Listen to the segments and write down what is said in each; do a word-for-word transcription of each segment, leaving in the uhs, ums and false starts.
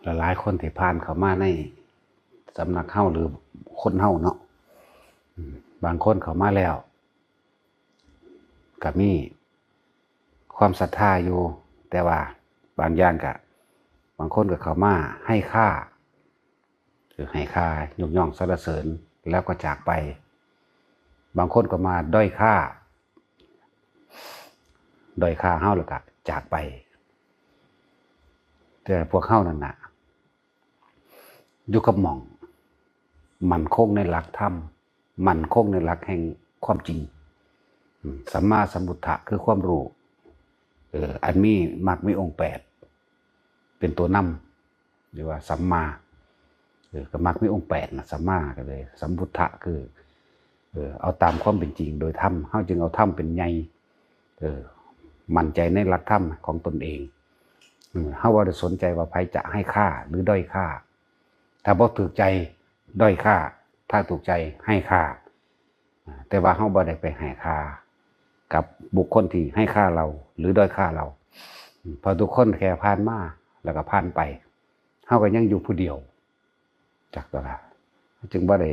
หลายๆคนที่ผ่านเข้ามาในสำนักเฮาหรือคนเฮาเนาะ อืม บางคนเข้ามาแล้ว ก็มีความศรัทธาอยู่ แต่ว่าบางอย่างก็ บางคนก็เข้ามาให้ค่า คือให้ค่ายกย่องสรรเสริญแล้วก็จากไป บางคนก็มาด้อยค่า ด้อยค่าเฮาแล้วก็จากไป แต่พวกเฮานั่นน่ะ อยู่กับหม่อง มั่นคงในหลักธรรม มั่นคงในหลักแห่งความจริง อืม สัมมาสัมพุทธะคือความรู้ เออ อันมีมรรคมีองค์แปด เป็นตัวนำ หรือว่าสัมมา เออ ก็มรรคมีองค์แปดนะ สัมมาก็เลย สัมพุทธะคือ เออ เอาตามความเป็นจริงโดยธรรม เฮาจึงเอาธรรมเป็นใหญ่ เออ มั่นใจในหลักธรรมของตนเอง เออ เฮาบ่ได้สนใจว่าไผจะให้ค่าหรือด้อยค่า ถ้าบ่ถูกใจด้อยค่า ถ้าถูกใจให้ค่า อ่า แต่ว่าเฮาบ่ได้ไปให้ค่ากับบุคคลที่ให้ค่าเราหรือด้อยค่าเรา อืม เพราะทุกคนแค่ผ่านมาแล้วก็ผ่านไป เฮาก็ยังอยู่ผู้เดียว จักตัวละ จึงบ่ได้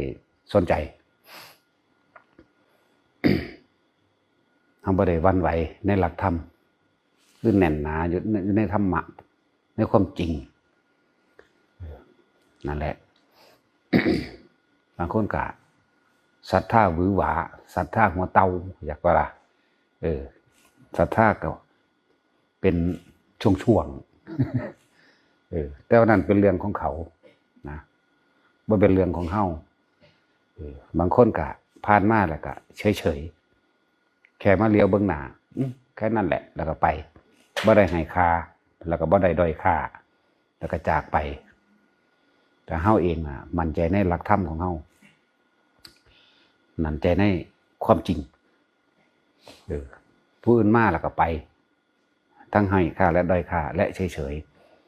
สนใจ เฮาบ่ได้หวั่นไหวในหลักธรรม คือแน่นหนาอยู่ใน อยู่ในธรรมะ ในความจริง นั่นแหละ บางคนก็ศรัทธาหวือหวา ศรัทธาหัวเต่า อยากว่าล่ะ เออ ศรัทธาก็เป็นช่วงๆ เออ แต่ว่านั่นเป็นเรื่องของเขานะ บ่เป็นเรื่องของเฮา เออ บางคนก็ผ่านมาแล้วก็เฉยๆ แค่มาเหลียวเบิ่งหน้า อืม แค่นั้นแหละ แล้วก็ไป บ่ได้ให้ค่า แล้วก็บ่ได้ด้อยค่า แล้วก็จากไป แต่เฮาเองน่ะ มั่นใจในหลักธรรมของเฮา มั่นใจในความจริง เออ ผู้อื่นมาแล้วก็ไป ทั้งให้ค่าและด้อยค่าและเฉย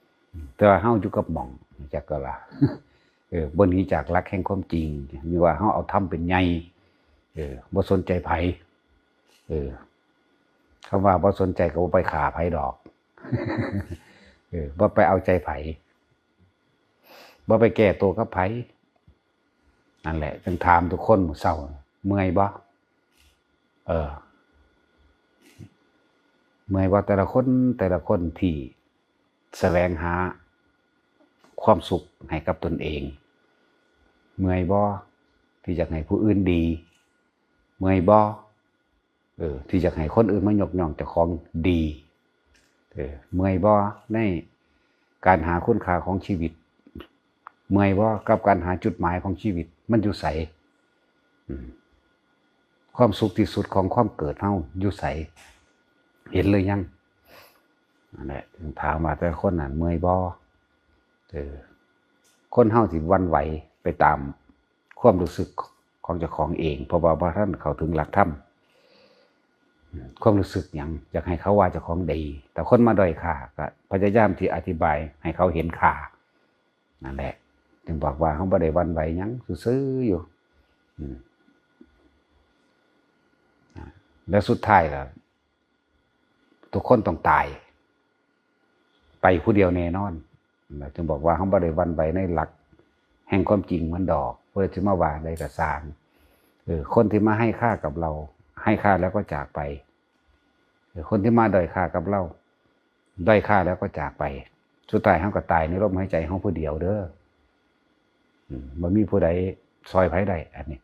ๆ แต่ว่าเฮาอยู่กับหม่อง จักก็ล่ะ เออ บ่หนีจากหลักแห่งความจริง มีว่าเฮาเอาธรรมเป็นใหญ่ เออ บ่สนใจไผ เออ คำว่าบ่สนใจก็บ่ไปฆ่าไผดอก เออ บ่ไปเอาใจไผ บ่ไปแก้ตัวกับไผ นั่นแหละ จึงถามทุกคนมื้อเช้า เมื่อยบ่ เออ เมื่อยบ่แต่ละคน แต่ละคนที่แสวงหาความสุขให้กับตนเอง เมื่อยบ่ที่อยากให้ผู้อื่นดี เมื่อยบ่ เออ ที่อยากให้คนอื่นมายกย่องเจ้าของดี เออ เมื่อยบ่ในการหาคุณค่าของชีวิต เมื่อยบ่กับการหาจุดหมายของชีวิต มันอยู่ไส อืม ความสุขที่สุดของความเกิดเฮาอยู่ไส เห็นหรือยัง นั่นแหละ ถึงถามว่าแต่ละคนน่ะเมื่อยบ่ เออ คนเฮาสิหวั่นไหวไปตามความรู้สึกของเจ้าของเอง เพราะว่าบ่ทันเข้าถึงหลักธรรม อืม ความรู้สึกหยัง อยากให้เขาว่าเจ้าของดี แต่คนมาด้อยค่าก็พยายามที่อธิบายให้เขาเห็นค่า นั่นแหละ จึงบอกว่าเฮาบ่ได้หวั่นไหวหยัง ซื่อๆ อยู่ อืม อ่า แล้วสุดท้ายล่ะ ทุกคนต้องตาย ไปผู้เดียวแน่นอน จึงบอกว่าเฮาบ่ได้หวั่นไหวในหลักแห่งความจริงมันดอก เพิ่นสิมาว่าใดก็ซ่าง เออ คนที่มาให้ค่ากับเรา ให้ค่าแล้วก็จากไป เออ คนที่มาด้อยค่ากับเรา ด้อยค่าแล้วก็จากไป สุดท้ายเฮาก็ตายในลมหายใจเฮาผู้เดียวเด้อ อืม บ่มีผู้ใดซ่อยไผได้ อันนี้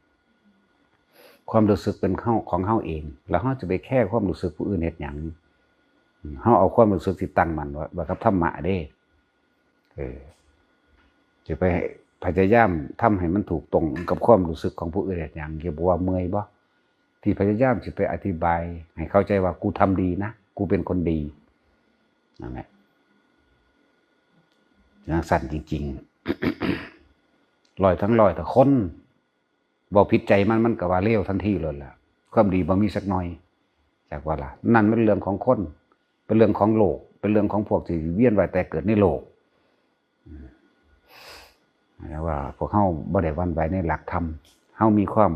ความรู้สึกเป็นเฮา ของเฮาเอง แล้วเฮาจะไปแคร์ความรู้สึกผู้อื่นเฮ็ดหยัง อืม เฮาเอาความรู้สึกที่ตั้งมั่นไว้ ไว้กับธรรมะเด้ เออ จะไปพยายามทำให้มันถูกตรงกับความรู้สึกของผู้อื่นเฮ็ดหยัง จะบอกว่าเมื่อยบ่ ที่พยายามสิไปอธิบายให้เข้าใจว่ากูทำดีนะ กูเป็นคนดี นั่นแหละ จั่งซั้นจริงๆ ร้อยทั้งร้อย ถ้าคนเว้าผิดใจมัน มันก็ว่าเลวทันทีเลยล่ะ ความดีบ่มีสักหน่อย จักว่าล่ะ นั่นมันเรื่องของคน เป็นเรื่องของโลก เป็นเรื่องของพวกที่เวียนว่ายตายเกิดในโลก อืม แล้วว่าพวกเฮาบ่ได้หวั่นไหวในหลักธรรม เฮามีความ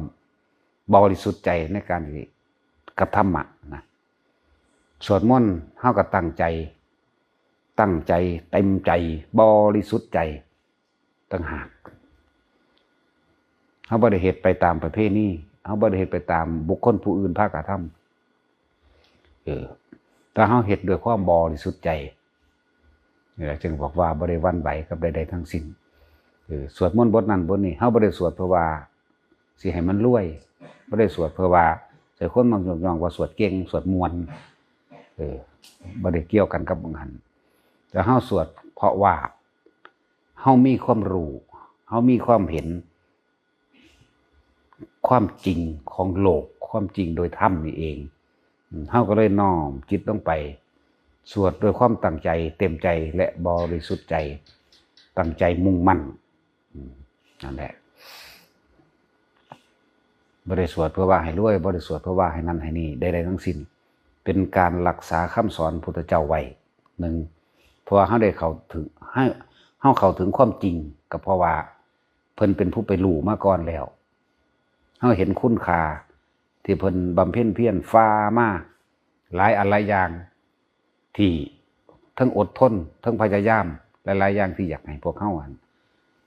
บริสุทธิ์ใจในการที่กับธรรมะนะ สวดมนต์เฮาก็ตั้งใจ ตั้งใจ เต็มใจ บริสุทธิ์ใจต่างหาก เฮาบ่ได้เฮ็ดไปตามประเพณี เฮาบ่ได้เฮ็ดไปตามบุคคลผู้อื่นพากระทำ เออ แต่เฮาเฮ็ดด้วยความบริสุทธิ์ใจ นี่แหละจึงบอกว่าบ่ได้หวั่นไหวกับใดๆทั้งสิ้น เออ สวดมนต์บทนั้นบทนี้ เฮาบ่ได้สวดเพื่อว่าสิให้มันรวย บ่ได้สวดเพื่อว่าสิให้คนมายกย่องว่าสวดเก่ง สวดม่วน เออ บ่ได้เกี่ยวกันกับหม่องหั้น แต่เฮาสวดเพราะว่าเฮามีความรู้ เฮามีความเห็น ความจริงของโลก ความจริงโดยธรรมนี่เอง อืม เฮาก็เลยน้อมจิตลงไป สวดด้วยความตั้งใจ เต็มใจ และบริสุทธิ์ใจ ตั้งใจมุ่งมั่น อืม นั่นแหละ บ่ได้สวดเพื่อว่าให้รวย บ่ได้สวดเพื่อว่าให้นั่นให้นี่ ใดๆทั้งสิ้น เป็นการรักษาคำสอนพุทธเจ้าไว้ หนึ่ง เพราะว่าเฮาได้เข้าถึง ให้ เฮาเข้าถึงความจริง ก็เพราะว่าเพิ่นเป็นผู้ไปรู้มาก่อนแล้ว เฮาเห็นคุณค่าที่เพิ่นบำเพ็ญเพียรฝ่ามา หลายอันหลายอย่าง ที่ทั้งอดทน ทั้งพยายาม หลายๆอย่างที่อยากให้พวกเฮาอัน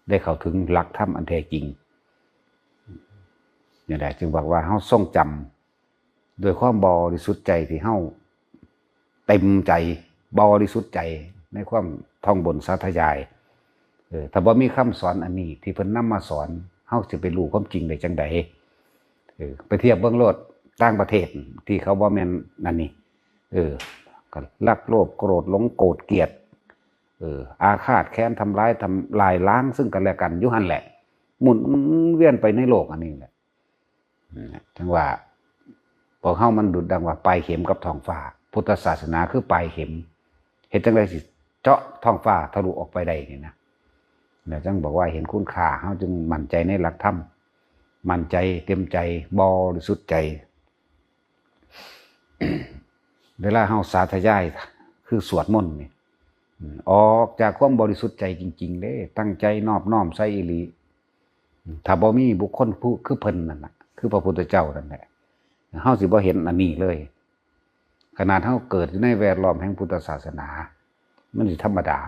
ได้เข้าถึงหลักธรรมอันแท้จริง นี่แหละจึงบอกว่าเฮาทรงจำด้วยความบริสุทธิ์ใจที่เฮาเต็มใจ บริสุทธิ์ใจในความท่องบนสาธยาย เออ ถ้าบ่มีคำสอนอันนี้ที่เพิ่นนำมาสอน เฮาสิไปรู้ความจริงได้จั่งใด เออ ไปเทียบเบิ่งโลดต่างประเทศที่เขาบ่แม่นนั่นนี่ เออ ก็รักโลภโกรธหลงโกรธเกลียด เออ อาฆาตแค้นทำร้ายทำลายล้างซึ่งกันและกันอยู่หั่นแหละ หมุนเวียนไปในโลกอันนี้แหละ นั่นแหละ จั่งว่า พวกเฮามันดุจดังว่าปลายเข็มกับท้องฟ้า พุทธศาสนาคือปลายเข็ม เฮ็ดจั่งใดสิเจาะท้องฟ้าทะลุออกไปได้นี่นะ แล้วจั่งบอกว่าเห็นคุณค่า เฮาจึงมั่นใจในหลักธรรม มั่นใจเต็มใจ บริสุทธิ์ใจ เวลาเฮาสาธยาย คือสวดมนต์นี่ อืม ออกจากความบริสุทธิ์ใจจริงๆเด้ ตั้งใจนอบน้อมใส่อีหลี ถ้าบ่มีบุคคลผู้คือเพิ่นนั่นน่ะ คือพระพุทธเจ้านั่นแหละ เฮาสิบ่เห็นอันนี้เลย ขนาดเฮาเกิดอยู่ในแวดล้อมแห่งพุทธศาสนา มันสิธรรมดา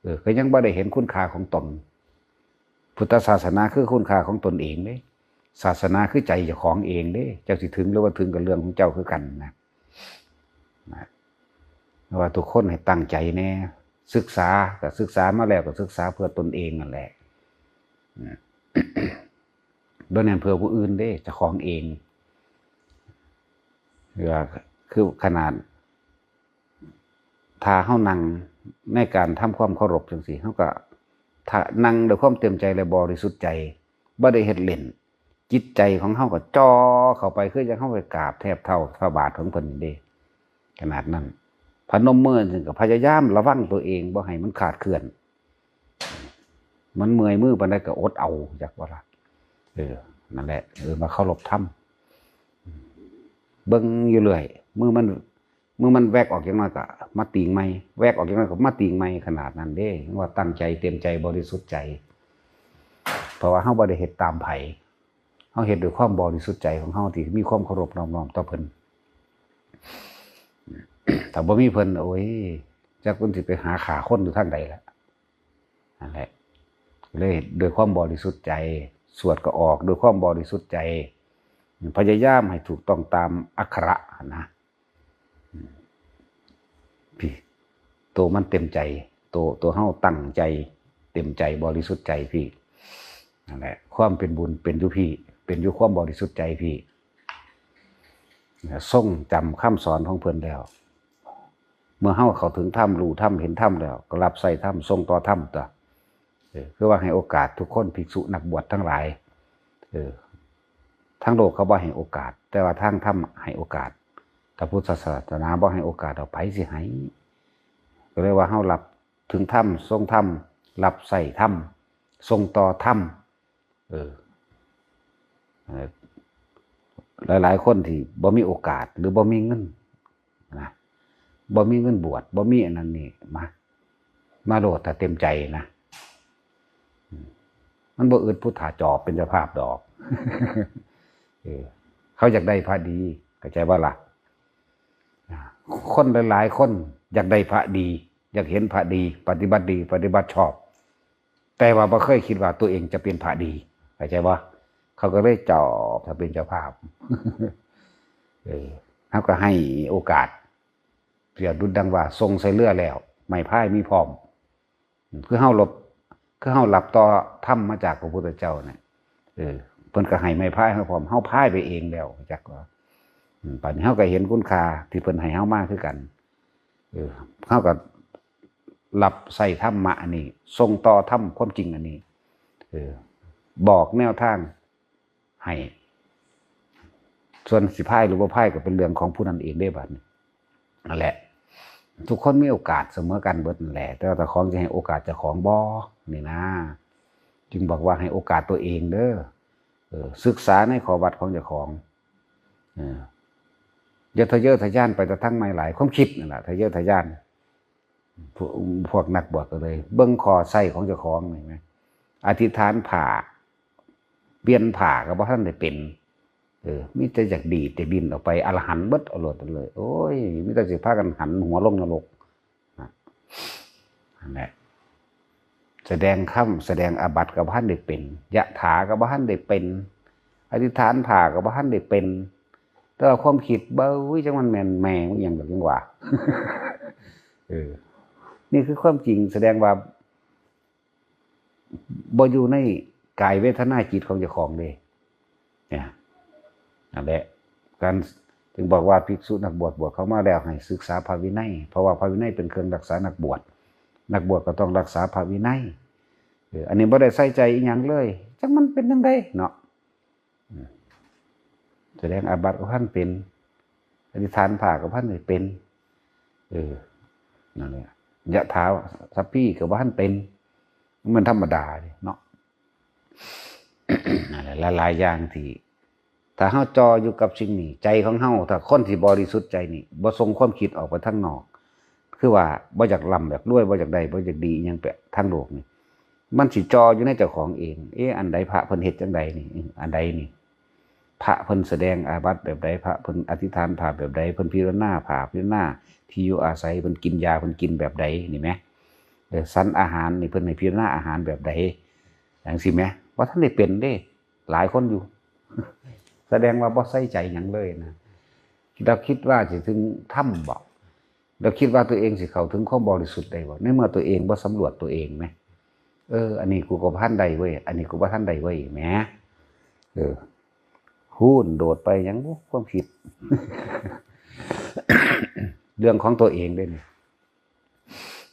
เออ ก็ยังบ่ได้เห็นคุณค่าของตน พุทธศาสนาคือคุณค่าของตนเองเด้ ศาสนาคือใจเจ้าของเองเด้ เจ้าสิถึงหรือว่าถึงก็เรื่องของเจ้าคือกันนะ นะ ว่าทุกคนให้ตั้งใจแน่ ศึกษาก็ศึกษามาแล้วก็ศึกษาเพื่อตนเองนั่นแหละ นะ บ่แม่นเพื่อผู้อื่นเด้ เจ้าของเอง คือว่า คือขนาด ถ้าเฮานั่งในการทำความเคารพจั่งซี้ เฮาก็ ถ้านั่งด้วยความเต็มใจและบริสุทธิ์ใจ บ่ได้เฮ็ดเล่น จิตใจของเฮาก็จ่อเข้าไป คือจั่งเฮาไปกราบแทบเท้าพระบาทของเพิ่นนี่เด้ ขนาดนั้น พนมมือจั่งซี้ก็พยายามระวังตัวเองบ่ให้มันคลาดเคลื่อน มันเมื่อยมือปานใดก็อดเอา จักว่าล่ะ เออ นั่นแหละ เออ มาเคารพธรรม เบิ่งอยู่เรื่อย มือมัน มือมันแวกออกจักหน่อยก็มาติงใหม่ แวกออกจักหน่อยก็มาติงใหม่ ขนาดนั้นเด้ ว่าตั้งใจเต็มใจบริสุทธิ์ใจ เพราะว่าเฮาบ่ได้เฮ็ดตามไผ เฮาเฮ็ดด้วยความบริสุทธิ์ใจของเฮาที่มีความเคารพนอบน้อมต่อเพิ่น ถ้าบ่มีเพิ่น โอ้ย จักเพิ่นสิไปหาฆ่าคนอยู่ทางใดล่ะ นั่นแหละ เลยด้วยความบริสุทธิ์ใจ สวดก็ออกด้วยความบริสุทธิ์ใจ พยายามให้ถูกต้องตามอักขระหั่นนะ อืม พี่ โตมันเต็มใจ โต โตเฮาตั้งใจ เต็มใจบริสุทธิ์ใจพี่ นั่นแหละ ความเป็นบุญเป็นอยู่พี่ เป็นอยู่ความบริสุทธิ์ใจพี่ ทรงจำคำสอนของเพิ่นแล้ว เมื่อเฮาเข้าถึงธรรม รู้ธรรม เห็นธรรมแล้ว ก็รับใช้ธรรม ส่งต่อธรรมตัว เออ คือว่าให้โอกาสทุกคน ภิกษุนักบวชทั้งหลาย เออ ทางโลกเขาบ่ให้โอกาส แต่ว่าทางธรรมให้โอกาส ถ้าพุทธศาสนาบ่ให้โอกาส เอาไผสิให้ ก็เลยว่าเฮารับถึงธรรม ส่งธรรม รับใช้ธรรม ส่งต่อธรรม เออ เออ หลายๆคนที่บ่มีโอกาส หรือบ่มีเงินนะ บ่มีเงินบวช บ่มีอันนั้นนี่ มา มาโลดถ้าเต็มใจนะ อืม มันบ่อึดพุทธาจอบเป็นเจ้าภาพดอก เออ เขาอยากได้พระดี เข้าใจบ่ล่ะ อ่า คนหลายๆคนอยากได้พระดี อยากเห็นพระดี ปฏิบัติดี ปฏิบัติชอบ แต่ว่าบ่เคยคิดว่าตัวเองจะเป็นพระดี เข้าใจบ่ เขาก็เลยจอบถ้าเป็นเจ้าภาพ เออ เฮาก็ให้โอกาส เปรียบดุจดังว่าส่งใส่เรือแล้ว ไม้พายมีพร้อม คือเฮาหลบ คือเฮารับต่อธรรมมาจากพระพุทธเจ้าเนี่ย เออ เพิ่นก็ให้ไม้พายเฮาพร้อม เฮาพายไปเองแล้ว จักว่า อืม บัดนี้เฮาก็เห็นคุณค่าที่เพิ่นให้เฮามาคือกัน เออ เฮาก็รับใช้ธรรมะอันนี้ ส่งต่อธรรมความจริงอันนี้ เออ บอกแนวทางให้ ส่วนสิพายหรือบ่พายก็เป็นเรื่องของผู้นั้นเองเด้บัดนี้ นั่นแหละ ทุกคนมีโอกาสเสมอกันเบิดนั่นแหละ แต่ว่าเจ้าของจะให้โอกาสเจ้าของบ่ นี่นะ จึงบอกว่าให้โอกาสตัวเองเด้อ เออ ศึกษาในข้อวัดของเจ้าของ เออ อย่าทะเยอทะยานไปแต่ทางใหม่หลาย ความคิดนั่นแหละ ทะเยอทะยาน พวก พวกนักบวชก็เลย เบิ่งข้อใช้ของเจ้าของนี่ไหม อธิษฐานผ้า เปลี่ยนผ้าก็บ่ทันได้เป็น เออ มีแต่อยากดีดแต่บินออกไป อรหันต์เบิดเอาโลดเลย โอ้ย มีแต่สิพากันหันหัวลงนรก นะ นั่นแหละ แสดงคำ แสดงอาบัติก็บ่ทันได้เป็น ยะถาก็บ่ทันได้เป็น อธิษฐานผ้าก็บ่ทันได้เป็น แต่ว่าความคิด เบ้ย จังมันแม่นแม่งอิหยังดอก จังว่า เออ นี่คือความจริง แสดงว่า บ่อยู่ในกายเวทนาจิตของเจ้าของเด้ เนี่ย นั่นแหละ การ จึงบอกว่าภิกษุนักบวช บวชเข้ามาแล้วให้ศึกษาพระวินัย เพราะว่าพระวินัยเป็นเครื่องรักษานักบวช นักบวชก็ต้องรักษาพระวินัย เออ อันนี้บ่ได้ใส่ใจอิหยังเลย จังมันเป็นจังใดเนาะ อืม แสดงอาบัติก็บ่ทันเป็น อธิษฐานผ้าก็บ่ทันได้เป็น เออ นั่นแหละ ยะถา สัพพี ก็บ่ทันเป็น มันธรรมดาเด้เนาะ นั่นแหละ หลายๆอย่างที่ ถ้าเฮาจ่ออยู่กับสิ่งนี้ ใจของเฮา ถ้าคนที่บริสุทธิ์ใจนี่ บ่ส่งความคิดออกไปทางนอก คือว่าบ่อยากร่ำอยากรวย บ่อยากได้ บ่อยากดีอิหยังไปทางโลกนี่ มันสิจ่ออยู่ในเจ้าของเอง เอ๊ะ อันใดพระเพิ่นเฮ็ดจังใดนี่ อันใดนี่ พระเพิ่นแสดงอาบัติแบบใด พระเพิ่นอธิษฐานผ้าแบบใด เพิ่นพิจารณาผ้า พิจารณาที่อยู่อาศัย เพิ่นกินยา เพิ่นกินแบบใดนี่แหม เออ ฉันอาหารนี่ เพิ่นให้พิจารณาอาหารแบบใด จังซี้แหม บ่ทันได้เป็นเด้ หลายคนอยู่ แสดงว่าบ่ใส่ใจหยังเลยนะ เราคิดว่าสิถึงธรรมบ่ เราคิดว่าตัวเองสิเข้าถึงความบริสุทธิ์ได้บ่ ในเมื่อตัวเองบ่สำรวจตัวเองแหม เออ อันนี้กูก็บ่ทันได้เว้ย อันนี้กูบ่ทันได้เว้ย แหม เออ ฮู้นโดดไปหยังบุ ความคิด เรื่องของตัวเองเด้นี่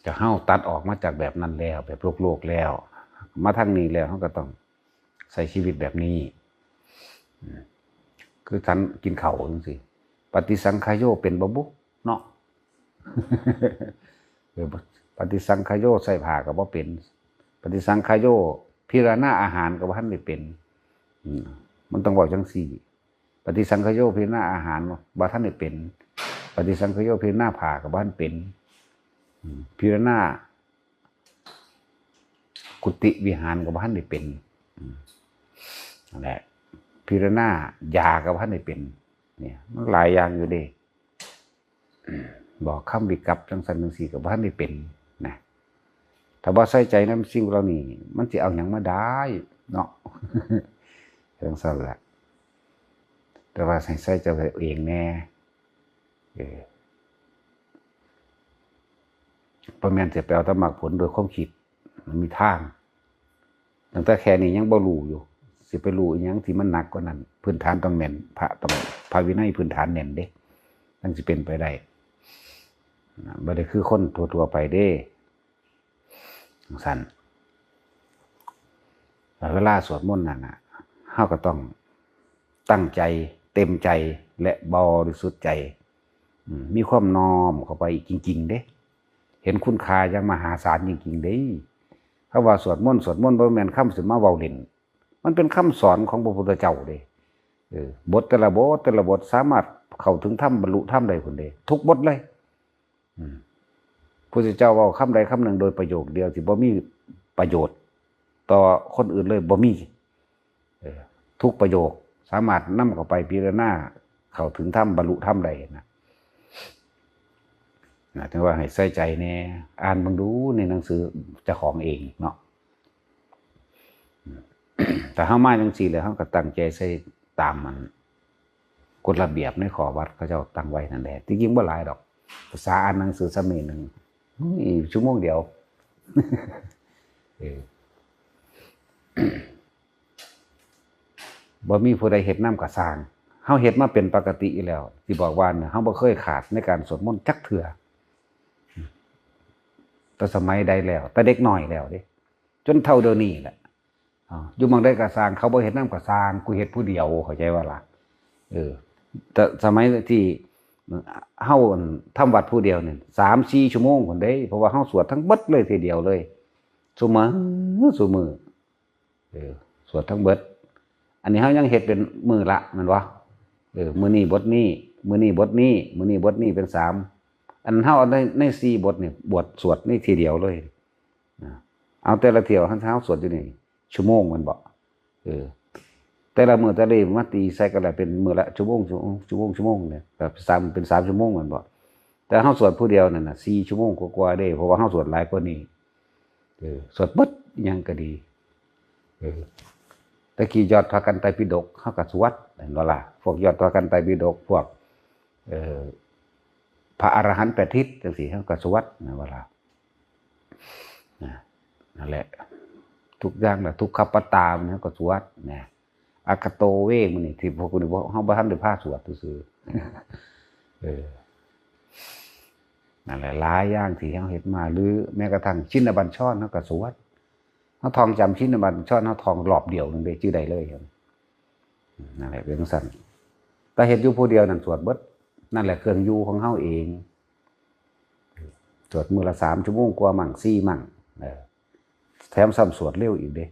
แต่เฮาตัดออกมาจากแบบนั้นแล้ว แบบโลกๆแล้ว มาทางนี้แล้ว เฮาก็ต้องใช้ชีวิตแบบนี้ อืม คือฉันกินข้าวจังซี้ ปฏิสังขายโยเป็นบ่บุ เนาะ เออ ปฏิสังขายโยใส่ผ้าก็บ่เป็น ปฏิสังขายโยพิจารณาอาหารก็บ่ทันได้เป็น อืม มันต้องเว้าจังซี้ ปฏิสังขายโยพิจารณาอาหารบ่ทันได้เป็น ปฏิสังขายโยพิจารณาผ้าก็บ่ทันเป็น อืม พิจารณากุฏิวิหารก็บ่ทันได้เป็น อืม นั่นแหละ พิจารณายาก็บ่ทันได้เป็น เนี่ย มันหลายอย่างอยู่เด้ บอกคำวิกัปจังซั่นจังซี้ก็บ่ทันได้เป็นนะ ถ้าบ่ใส่ใจนำสิ่งเหล่านี้ มันสิเอาหยังมาได้เนาะ จังซั่นแหละ แต่ว่าให้ใส่ใจเองแน่ เออ บ่แม่นสิไปเอาแต่มรรคผลโดยความคิด มันมีทาง ตั้งแต่แค่นี้ยังบ่รู้อยู่ สิไปรู้อิหยังที่มันหนักกว่านั้น พื้นฐานต้องแน่น พระต้อง พระวินัยพื้นฐานแน่นเด้ จั่งสิเป็นไปได้ นะ บ่ได้คือคนทั่วๆไปเด้ จั่งซั้น แล้วเวลาสวดมนต์นั่นน่ะ เฮาก็ต้องตั้งใจ เต็มใจ และบริสุทธิ์ใจ อืม มีความน้อมเข้าไปจริงๆเด้ เห็นคุณค่าอย่างมหาศาลจริงๆเด้ คำว่าสวดมนต์ สวดมนต์บ่แม่นคำสิมาเว้าเล่น มันเป็นคำสอนของพระพุทธเจ้าเด้ เออ บทแต่ละบท แต่ละบทสามารถเข้าถึงธรรม บรรลุธรรมได้พุ้นเด้ ทุกบทเลย อืม พุทธเจ้าเว้าคำใดคำหนึ่งโดยประโยคเดียวที่บ่มีประโยชน์ต่อคนอื่นเลย บ่มี เออ ทุกประโยคสามารถนำเข้าไปพิจารณา เข้าถึงธรรม บรรลุธรรมได้นะ นะ ถึงว่าให้ใส่ใจแน่ อ่านเบิ่งดูในหนังสือเจ้าของเองเนาะ แต่เฮามาจังซี่แหละ เฮาก็ตั้งใจใส่ตามมัน กฎระเบียบในข้อวัดเขาเจ้าตั้งไว้นั่นแหละ ที่จริงบ่หลายดอก ภาษาอ่านหนังสือสำเนียงหนึ่ง เฮ้ย ชั่วโมงเดียว เออ บ่มีผู้ใดเฮ็ดนำก็ซ่าง เฮาเฮ็ดมาเป็นปกติอยู่แล้ว สิบอกว่าเนี่ย เฮาบ่เคยขาดในการสวดมนต์จักเทื่อ แต่สมัยใดแล้ว แต่เด็กน้อยแล้วเด้ จนเฒ่าเดี๋ยวนี้แหละ อ้าว อยู่หม่องใดก็ซ่าง เขาบ่เฮ็ดนำก็ซ่าง กูเฮ็ดผู้เดียว เข้าใจบ่ล่ะ เออ แต่สมัยที่เฮา อั่น ทำวัดผู้เดียวนี่ สามสี่ ชั่วโมงพุ้นเด้ เพราะว่าเฮาสวดทั้งเบิดเลยทีเดียวเลย ซุมื้อ ซุมื้อ เออ สวดทั้งเบิด อันนี้เฮายังเฮ็ดเป็นมื้อละ แม่นบ่ เออ มื้อนี้บทนี้ มื้อนี้บทนี้ มื้อนี้บทนี้เป็นสาม อันเฮาเอาใน ในสี่บทนี่ บทสวดนี่ทีเดียวเลย นะ เอาแต่ละเที่ยว เฮา เฮาสวดอยู่นี่ ชั่วโมงแม่นบ่ เออ แต่ละมื้อแต่ละมื้อมาตีใส่กันแล้วเป็นมื้อละชั่วโมง ชั่วโมง ชั่วโมง ชั่วโมงเนี่ย ก็สาม เป็นสามชั่วโมงแม่นบ่ แต่เฮาสวดผู้เดียวนั่นน่ะ สี่ ชั่วโมงกว่าๆเด้ เพราะว่าเฮาสวดหลายกว่านี้ เออ สวดเบิดอิหยังก็ดี เออ แต่กี้ยอดพระกันไตรปิฎก เฮาก็สวด เห็นบ่ล่ะ พวกยอดพระกันไตรปิฎก พวก เอ่อ พระอรหันต์แปดทิศจังซี่ เฮาก็สวด เห็นบ่ล่ะ นะ นั่นแหละ ทุกอย่างน่ะ ทุกขปตามันก็สวดนะ อัคคโตเว มื้อนี้ที่พวกนี้บ่ เฮาบ่ทันได้พาสวดซื่อๆ เออ นั่นแหละ หลายอย่างที่เฮาเฮ็ดมา หรือแม้กระทั่งชินบัญชร เฮาก็สวด เฮาท่องจำชินบัญชร เฮาท่องรอบเดียวนึงได้ จื่อได้เลย นั่นแหละ เป็นจั่งซั้น แต่เฮ็ดอยู่ผู้เดียวนั่นสวดเบิด นั่นแหละเครื่องอยู่ของเฮาเอง สวดมื้อละสามชั่วโมงกว่ามั่ง สี่ มั่ง เออ แถมซ้ำสวดเร็วอีกเด้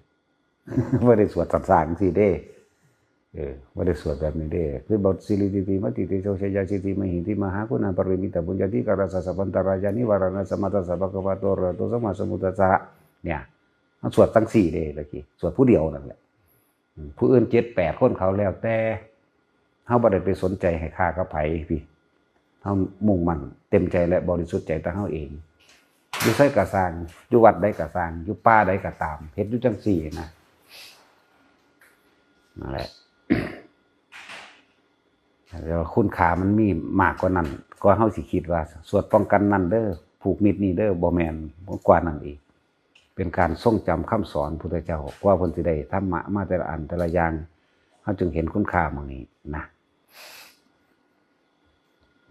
บ่ได้สวดสั้นๆจังซี้เด้ เออ บ่ได้สวดแบบนี้เด้ คือ บท สิริติติมติติโช ชยาสิทธิมหิทธิ มหาคุณาปริมิตบุญญาธิการัสสะ สัพพันตรายานิวารานัสสะ มาตัสสะ ภะคะวะโต อะระหะโต สัมมาสัมพุทธัสสะ เนี่ย มันสวดจั่งซี้เด้ ตะกี้ สวดผู้เดียวนั่นแหละ อืม ผู้อื่นเจ็ดแปดคนเขาแล้วแต่ เฮาบ่ได้ไปสนใจให้ค่ากับไผพี่ เฮามุ่งมั่นเต็มใจและบริสุทธิ์ใจแต่เฮาเอง อยู่ไสก็ซ่าง อยู่วัดใดก็ซ่าง อยู่ป่าใดก็ตาม เฮ็ดอยู่จั่งซี้นะ นั่นแหละ แต่ว่าคุณค่ามันมีมากกว่านั้น กว่าเฮาสิคิดว่าสวดป้องกันนั่นเด้อ ผูกมิตรนี่เด้อ บ่แม่น กว่านั้นอีก เป็นการทรงจำคำสอนพุทธเจ้า กว่าเพิ่นสิได้ธรรมะมาแต่ละอันแต่ละอย่าง เฮาจึงเห็นคุณค่าหม่องนี้นะ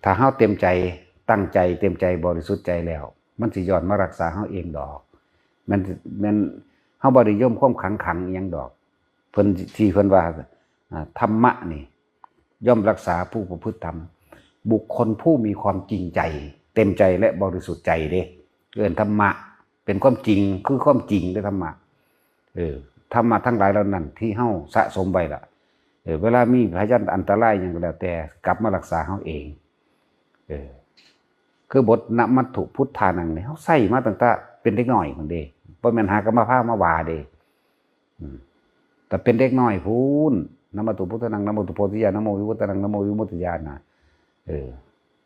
ถ้าเฮาเต็มใจ ตั้งใจ เต็มใจ บริสุทธิ์ใจแล้ว มันสิย้อนมารักษาเฮาเองดอก แม่น แม่นเฮาบ่ได้ย่อมความขังขังอิหยังดอก เพิ่น ที่เพิ่นว่า อ่า ธรรมะนี่ ย่อมรักษาผู้ประพฤติธรรม บุคคลผู้มีความจริงใจ เต็มใจและบริสุทธิ์ใจเด้ เอิ้นธรรมะ เป็นความจริง คือความจริงเด้อธรรมะ เออ ธรรมะทั้งหลายเหล่านั้นที่เฮาสะสมไว้ล่ะ เออ เวลามีพยันอันตรายหยังก็แล้วแต่ กลับมารักษาเฮาเอง เออ คือบทนะมัตถุพุทธานังนี่ เฮาใช้มาตั้งแต่เป็นเด็กน้อยพุ้นเด้ บ่แม่นหากะมาพามาว่าเด้ อืม แต่เป็นเด็กน้อยพู้น นะมัตถุพุทธานัง นะโมตุโพธิญาณ นะโมวิวัฒนัง นะโมวิมุตติญาณนะ เออ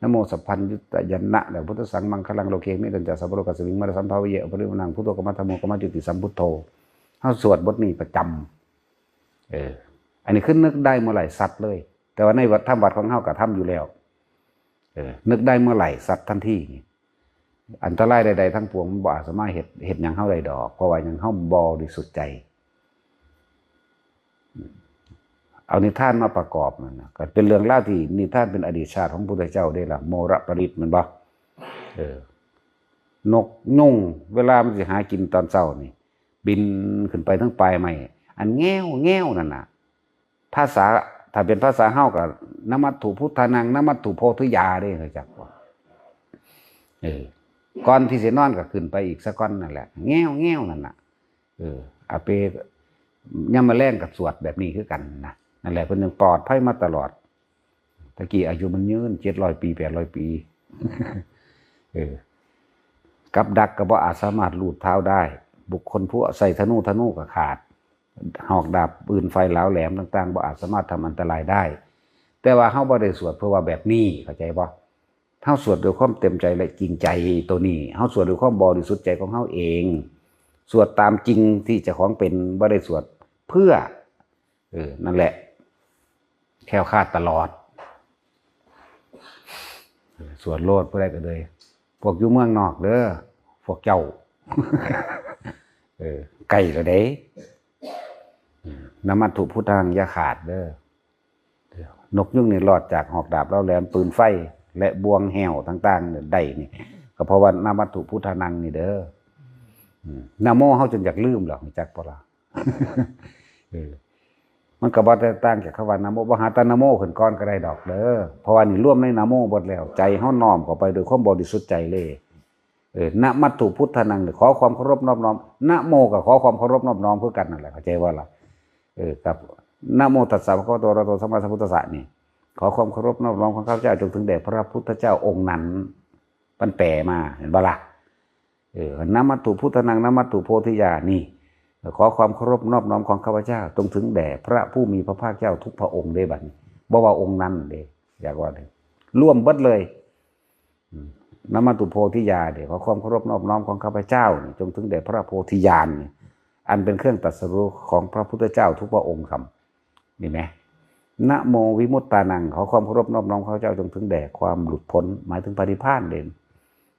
นะโมสัพพัญญุตยานะ แล้ว พุทธัสสังมังคลัง โลเกสมิง ตัญจะสัพพะโลกัสมิง มะระสัมภาเว อปริมาณัง พุทโธ กมะธัมโม กมะจุติ สัมพุทโธ เฮาสวดบทนี้ประจำ เออ อันนี้คือนึกได้เมื่อไหร่ซัดเลย แต่ว่าในวัด ทำวัดของเฮาก็ทำอยู่แล้ว เออ นึกได้เมื่อไหร่ซัดทันทีนี่ อันตรายใดๆทั้งปวงมันบ่อาจสามารถเฮ็ด เฮ็ดหยังเฮาได้ดอก เพราะว่าหยัง เฮาบริสุทธิ์ใจ เอานิทานมาประกอบนั่นน่ะ ก็เป็นเรื่องราวที่นิทานเป็นอดีตชาติของพุทธเจ้าเด้ล่ะ โมรปริตร แม่นบ่ เออ นกยูงเวลามันสิหากินตอนเช้านี่ บินขึ้นไปทั้งปลายไม้ อันแง้วแง้วนั่นน่ะ ภาษา ถ้าเป็นภาษาเฮาก็ นะมัตถุพุทธานัง นะมัตถุโพธิญาเด้ รู้จักบ่ เออ ก่อนที่สินอนก็ขึ้นไปอีกซะก่อนนั่นแหละ แง้วแง้วนั่นน่ะ เออ อาเป ยามมื้อแลงก็สวดแบบนี้คือกันนะ นั่นแหละ เพิ่นยังปลอดภัยมาตลอด ตะกี้อายุมันยืน เจ็ดร้อยปี แปดร้อยปี เออ กับดักก็บ่อาจสามารถลูบเท้าได้ บุคคลผู้ใส่ธนู ธนูก็ขาด หอกดาบปืนไฟเหลาแหลมต่างๆ บ่อาจสามารถทำอันตรายได้ แต่ว่าเฮาบ่ได้สวดเพื่อว่าแบบนี้ เข้าใจบ่ เฮาสวดด้วยความเต็มใจและจริงใจ ตัวนี้เฮาสวดด้วยความบริสุทธิ์ใจของเฮาเอง สวดตามจริงที่เจ้าของเป็น บ่ได้สวดเพื่อ เออ นั่นแหละ แคล้วคลาดตลอด สวดโลดผู้ใดก็เลย พวกอยู่เมืองนอกเด้อ พวกเจ้า เออ ใกล้แล้วเด้ นมัตถุพุทธัง อย่าขาดเด้อ นกยุงนี่รอดจากหอกดาบเหลาแหลม ปืนไฟ และบ่วงแหวต่างๆเนี่ยได้นี่ ก็เพราะว่านมัตถุพุทธานังนี่เด้อ อืม นะโมเฮาจนอยากลืมแล้ว รู้จักบ่ล่ะ เออ มันก็บ่แตกต่างจากคำว่านะโม บ่หาแต่นะโมขึ้นก่อนก็ได้ดอกเด้อ เพราะว่านี่รวมในนะโมเบิดแล้ว ใจเฮาน้อมเข้าไปด้วยความบริสุทธิ์ใจเลย เออ นมัตถุพุทธานัง ขอความเคารพนอบน้อม นะโมก็ขอความเคารพนอบน้อมคือกันนั่นแหละ เข้าใจบ่ล่ะ เออ ครับ นะโมตัสสะภะคะวะโต อะระหะโต สัมมาสัมพุทธัสสะนี่ ขอความเคารพนอบน้อมของข้าพเจ้าจงถึงแด่พระพุทธเจ้าองค์นั้น มันแปลมา เห็นบ่ล่ะ เออ นมัตถุพุทธานัง นมัตถุโพธิญาณนี่ ขอความเคารพนอบน้อมของข้าพเจ้าจงถึงแด่พระผู้มีพระภาคเจ้าทุกพระองค์เด้ บัดนี้ บ่ว่าองค์นั้นเด้ อยากว่าเด้ รวมเบิดเลย อืม นมัตถุโพธิญาณเด้ ขอความเคารพนอบน้อมของข้าพเจ้านี่จงถึงแด่พระโพธิญาณนี่ อันเป็นเครื่องตรัสรู้ของพระพุทธเจ้าทุกพระองค์ครับ นี่ไหม นะโมวิมุตตานัง ขอความเคารพนอบน้อมข้าพเจ้าจงถึงแด่ความหลุดพ้น หมายถึงพระนิพพานเด้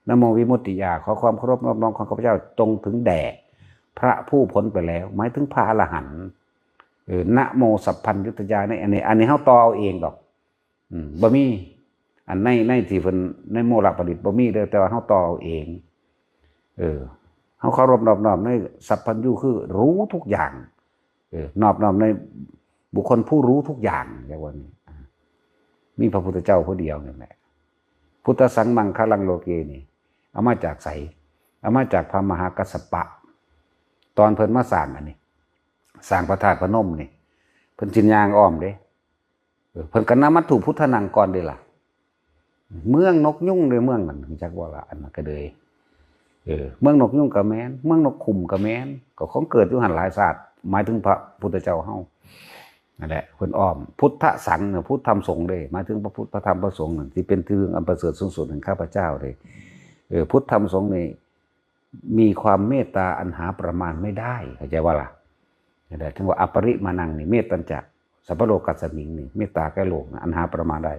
นะโมวิมุตติยา ขอความเคารพนอบน้อมของข้าพเจ้าจงถึงแด่พระผู้พ้นไปแล้ว หมายถึงพระอรหันต์ เออ นะโมสัพพัญญุตยา ในอันนี้ อันนี้เฮาต่อเอาเองดอก อืม บ่มี อันใน ในที่เพิ่น ในโมลปริตบ่มีเด้อ แต่ว่าเฮาต่อเอาเอง เออ เฮาเคารพนอบน้อมในสัพพัญญู คือรู้ทุกอย่าง เออ นอบน้อมในบุคคลผู้รู้ทุกอย่าง เรียกว่านี้ อ่า มีพระพุทธเจ้าผู้เดียวนั่นแหละ พุทธัสสังมังคลังโลเกนี่ เอามาจากไส เอามาจากพระมหากัสสปะ ตอนเพิ่นมาสร้างอันนี้ สร้างพระธาตุพนมนี่ เพิ่นสิย่างอ้อมเด้ เออ เพิ่นก็นมัตถุพุทธานังก่อนเด้ล่ะ เมืองนกยุงเด้ เมืองนั้น รู้จักบ่ล่ะ อันนั้นก็เลย เออ เมืองนกยุงก็แม่น เมืองนกขุมก็แม่น ก็ของเกิดอยู่หั่นหลายชาติ หมายถึงพระพุทธเจ้าเฮา นั่นแหละ เพิ่นอ้อม พุทธัสสังเนี่ย พุทธธรรมสงฆ์เด้ หมายถึงพระพุทธพระธรรมพระสงฆ์นั่น ที่เป็นที่พึ่งอันประเสริฐสูงสุดแห่งข้าพเจ้าเด้ เออ พุทธธรรมสงฆ์นี่ มีความเมตตาอันหาประมาณไม่ได้ เข้าใจว่าล่ะ นั่นแหละ ถึงว่าอปริมาณังนี่ เมตตัญจะ สัพพะโลกัสสมิงนี่ เมตตาแก่โลกนะ อันหาประมาณได้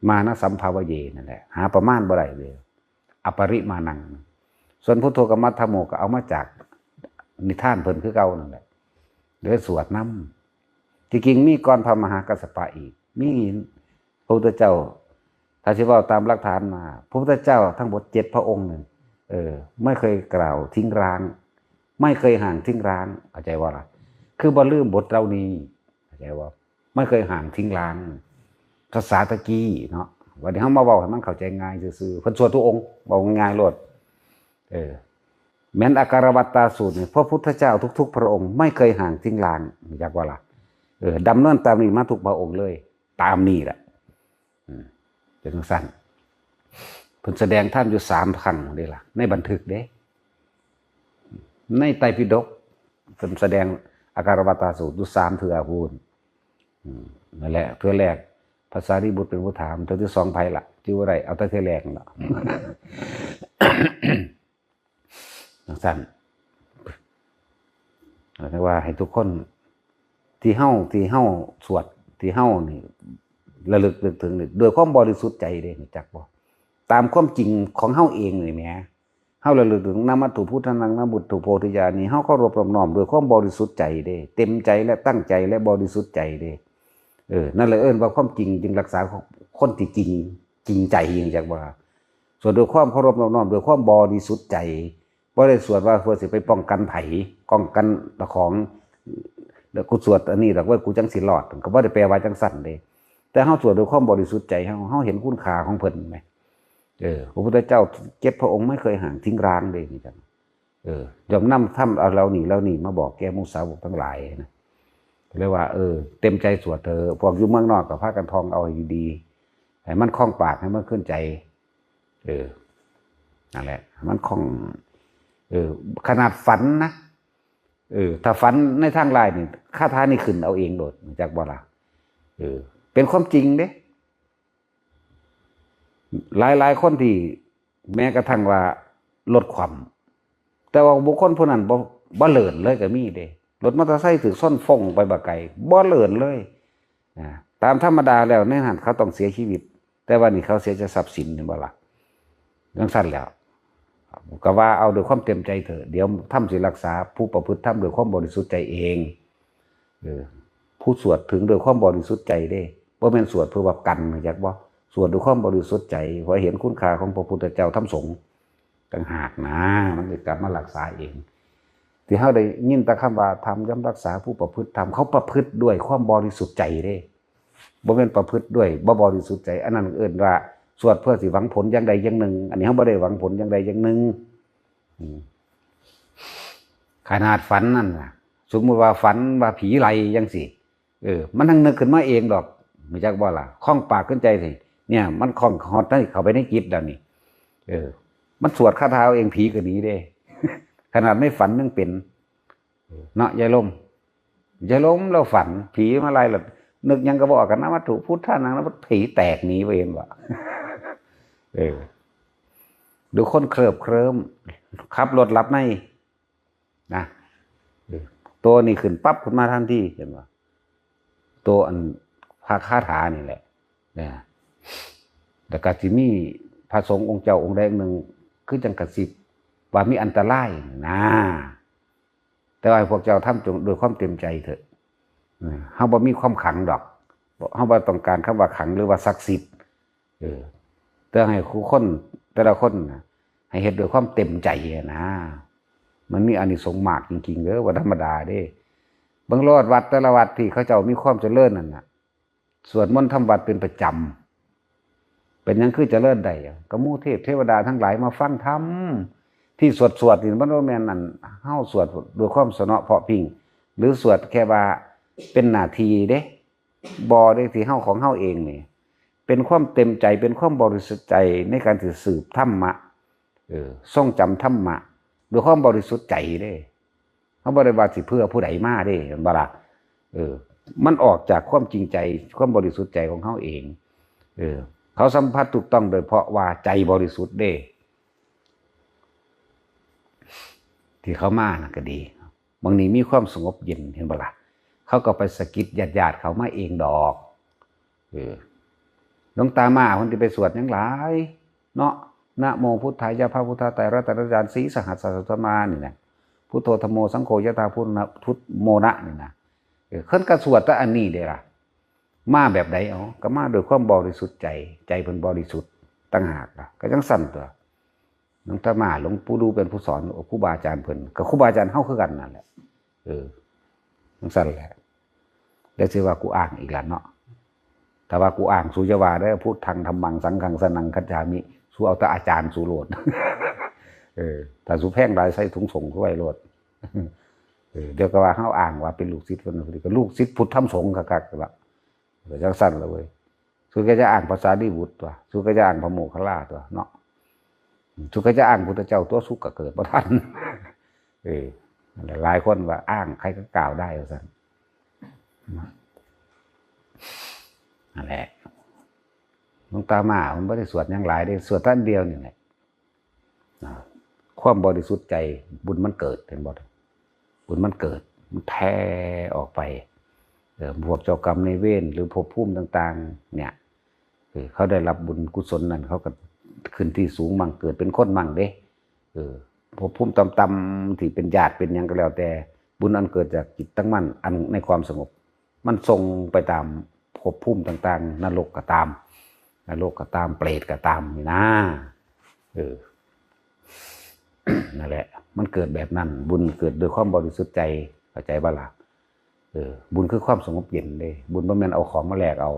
มานะสัมภาวะเย นั่นแหละ หาประมาณบ่ได้เลย อปริมาณัง ส่วนพุทโธกมมัฏฐโม ก็เอามาจากนิทานเพิ่นคือเก่านั่นแหละ เดี๋ยวสวดนำ ที่จริงมีก่อนพระมหากัสสปะอีก มีพระพุทธเจ้า ถ้าสิเว้าตามหลักฐานมา พระพุทธเจ้าทั้งหมดเจ็ดพระองค์นั่น เออ ไม่เคยกล่าวทิ้งร้าง ไม่เคยห่างทิ้งร้าง เข้าใจว่าล่ะ คือบ่ลืมบทเหล่านี้ เข้าใจว่า ไม่เคยห่างทิ้งร้าง ภาษาตะกี้เนาะ วันนี้เฮามาเว้าให้มันเข้าใจง่ายซื่อๆ เพิ่นสวดทุกองค์ เว้าง่ายๆโลด เออ แม้นอาการวัตตาสูตรนี่ พระพุทธเจ้าทุกๆพระองค์ไม่เคยห่างทิ้งร้าง รู้จักว่าล่ะ เออ ดำเนินตามนี้มาทุกพระองค์เลย ตามนี้แหละ อืม เป็นจังซั่น เพิ่นแสดงธรรมอยู่สามครั้งเด้ล่ะ ในบันทึกเด้ ในไตรปิฎก เพิ่นแสดงอาการวัตตาสูตรอยู่สามเทื่อพู้น อืม นั่นแหละ เทื่อแรก พระสารีบุตรเป็นผู้ถาม เทื่อที่สองไผล่ะ จื่อบ่ได้ เอาแต่เทื่อแรกนั่นล่ะ จังซั่น เรียกว่าให้ทุกคน ที่เฮา ที่เฮาสวด ที่เฮานี่ ระลึกนึกถึงนี่ ด้วยความบริสุทธิ์ใจเด้ รู้จักบ่ ตามความจริงของเฮาเองนี่แหม เฮาระลึกถึงนมัตถุพุทธานัง นมัตถุโพธิญาณนี่ เฮาเคารพนอบน้อมด้วยความบริสุทธิ์ใจเด้ เต็มใจและตั้งใจและบริสุทธิ์ใจเด้ เออ นั่นแหละเอิ้นว่าความจริงจึงรักษาคนที่จริง จริงใจ รู้จักบ่ล่ะ สวดด้วยความเคารพนอบน้อม ด้วยความบริสุทธิ์ใจ บ่ได้สวดว่าเพื่อสิไปป้องกันไผ ป้องกันเจ้าของ แล้วกูสวดอันนี้ดอกเว้ย กูจังสิรอด ก็บ่ได้แปลว่าจังซั่นเด้ แต่เฮาสวดด้วยความบริสุทธิ์ใจ เฮา เฮาเห็นคุณค่าของเพิ่นแหม เออ พระพุทธเจ้าเจ็ดพระองค์ไม่เคยห่างทิ้งร้างเด้ นี่จัง เออ ย่อมนำธรรมเหล่านี้ เหล่านี้มาบอกแก่หมู่สาวกทั้งหลายนะ เรียกว่า เออ เต็มใจสวดเถอะ พวกอยู่เมืองนอกก็พากันท่องเอาให้ดีๆ ให้มันคล่องปาก ให้มันขึ้นใจ เออ นั่นแหละ มันคล่อง เออ ขนาดฝันนะ เออ ถ้าฝันในทางร้ายนี่ คาถานี่ขึ้นเอาเองโลด รู้จักบ่ล่ะ เออ เป็นความจริงเด้ หลายๆคนที่แม้กระทั่งว่ารถคว่ำ แต่ว่าบุคคลผู้นั้นบ่บ่เลินเลยก็มีเด้ รถมอเตอร์ไซค์ถือส้นฟงไปบักไกลบ่เลินเลยนะ ตามธรรมดาแล้วในนั้นเขาต้องเสียชีวิต แต่ว่านี่เขาเสียจะทรัพย์สินเห็นบ่ล่ะจังซั่นแล้ว ก็ว่าเอาด้วยความเต็มใจเถอะ เดี๋ยวธรรมสิรักษาผู้ประพฤติธรรมด้วยความบริสุทธิ์ใจเอง เออ ผู้สวดถึงด้วยความบริสุทธิ์ใจเด้ บ่แม่นสวดเพื่อว่ากัน รู้จักบ่ สวดด้วยความบริสุทธิ์ใจ เพราะเห็นคุณค่าของพระพุทธเจ้าธรรมสงฆ์ต่างหากนะ มันจะกลับมารักษาเอง ที่เฮาได้ยินแต่คำว่าธรรมย่อมรักษาผู้ประพฤติธรรม เขาประพฤติด้วยความบริสุทธิ์ใจเด้ บ่แม่นประพฤติด้วยบ่บริสุทธิ์ใจ อันนั้นเอิ้นว่าสวดเพื่อสิหวังผลอย่างใดอย่างหนึ่ง อันนี้เฮาบ่ได้หวังผลอย่างใดอย่างหนึ่ง อืม ขนาดฝันนั่นน่ะ สมมุติว่าฝันว่าผีไล่จังซี้ เออ มันทั้งนึกขึ้นมาเองดอก รู้จักบ่ล่ะ คล้องปากขึ้นใจสิ เนี่ย มันคล้องฮอดใน เข้าไปในจิตแล้วนี่ เออ มันสวดคาถาเอาเอง ผีก็หนีเด้ ขนาดในฝันยังเป็น เนาะ ยายลม ยายลมเราฝัน ผีมาไล่ แล้วนึกหยังก็บ่ออก กันนะวัตถุพุทธานังนะ ผีแตกหนีไปเองว่ะ เออ ดูคนเคลิบเคลิ้ม ขับรถหลับใน นะ เออ ตัวนี้ขึ้นปั๊บขึ้นมาทันที เห็นบ่ ตัวอันพระคาถานี่แหละ นะ แล้วก็สิมีพระสงฆ์องค์เจ้าองค์ใดองค์หนึ่ง คือจังกระซิบว่ามีอันตรายนะ แต่ว่าให้พวกเจ้าทำจงด้วยความเต็มใจเถอะ เออ เฮาบ่มีความขังดอก เฮาบ่ต้องการคำว่าขังหรือว่าศักดิ์สิทธิ์ เออ แต่ให้คู่คนแต่ละคนน่ะ ให้เฮ็ดด้วยความเต็มใจอะนะ มันมีอานิสงส์มากจริงๆเด้อ บ่ธรรมดาเด้ เบิ่งโลดวัดแต่ละวัดที่เขาเจ้ามีความเจริญนั่นน่ะ สวดมนต์ทำวัดเป็นประจำ เป็นหยังคือเจริญได้อะ ก็หมู่เทพเทวดาทั้งหลายมาฟังธรรม ที่สวดๆนี่มันบ่แม่นอันเฮาสวดด้วยความสนอเพาะพริ้ง หรือสวดแค่ว่าเป็นหน้าที่เด้ บ่ได้ที่เฮาของเฮาเองนี่ เป็นความเต็มใจ เป็นความบริสุทธิ์ใจในการที่สืบธรรมะ เออ ทรงจำธรรมะ ด้วยความบริสุทธิ์ใจเด้ เฮาบ่ได้ว่าสิเพื่อผู้ใดมาเด้ แม่นบ่ล่ะ เออ มันออกจากความจริงใจ ความบริสุทธิ์ใจของเฮาเอง เออ เขาสัมผัสถูกต้องโดยเพราะว่าใจบริสุทธิ์เด้ ที่เขามานั่นก็ดี บางนี้มีความสงบเย็น เห็นบ่ล่ะ เขาก็ไปสะกิดญาติๆเขามาเองดอก เออ หลวงตามาเพิ่นสิไปสวดหยังหลายเนาะ นะโมพุทธายะ พระพุทธไตรรัตนญาณ สี่สหัสสะโสธรรมานี่นะ พุทโธธัมโมสังโฆยะถาพุทโมนะนี่นะ เออ เพิ่นก็สวดแต่อันนี้เด้ล่ะ มาแบบใด เอ้า ก็มาด้วยความบริสุทธิ์ใจ ใจเพิ่นบริสุทธิ์ต่างหากล่ะ ก็จังซั่นตั๊ว หลวงตามา หลวงปู่ดูเป็นผู้สอน ครูบาอาจารย์เพิ่น ก็ครูบาอาจารย์เฮาคือกันนั่นแหละ เออ จังซั่นแหละ แล้วสิว่ากูอ้างอีกล่ะเนาะ ถ้าว่ากูอ้าง สูอย่าว่าเด้อ พุทธังธัมมังสังฆังสรณังคัจฉามิ สูเอาแต่อาจารย์สูโลด เออ ถ้าสูแพงหลาย ใส่ถุงสงสูไว้โลด เออ เดี๋ยวก็ว่าเฮาอ้างว่าเป็นลูกศิษย์เพิ่น ก็ลูกศิษย์พุทธธรรมสงฆ์คักๆล่ะ ก็จังซั่นล่ะเว้ย สูก็จะอ้างพระสารีบุตรตั๊ว สูก็จะอ้างพระโมคคัลลาตั๊วเนาะ สูก็จะอ้างพุทธเจ้าตั๊ว สูก็เกิดบ่ทัน เออ นั่นแหละ หลายคนว่าอ้างใครก็กล่าวได้ว่าซั่น นั่นแหละ หลวงตามา มันบ่ได้สวดหยังหลายเด้ สวดแต่อันเดียวนี่แหละ อ่า ความบริสุทธิ์ใจ บุญมันเกิด เห็นบ่ บุญมันเกิด มันแผ่ออกไป เออ พวกเจ้ากรรมนายเวร หรือภพภูมิต่างๆ เนี่ย เออ เขาได้รับบุญกุศลนั่น เขาก็ขึ้นที่สูงมั่ง เกิดเป็นคนมั่งเด้ เออ ภพภูมิต่ำๆ ที่เป็นญาติเป็นหยังก็แล้วแต่ บุญอันเกิดจากจิตตั้งมั่น อันในความสงบ มันส่งไปตามภพภูมิต่างๆ นรกก็ตาม นรกก็ตาม เปรตก็ตามนี่นะ เออ นั่นแหละ มันเกิดแบบนั้น บุญเกิดด้วยความบริสุทธิ์ใจ เข้าใจบ่ล่ะ เออ บุญคือความสงบเย็นเด้ บุญบ่แม่นเอาของมาแลกเอา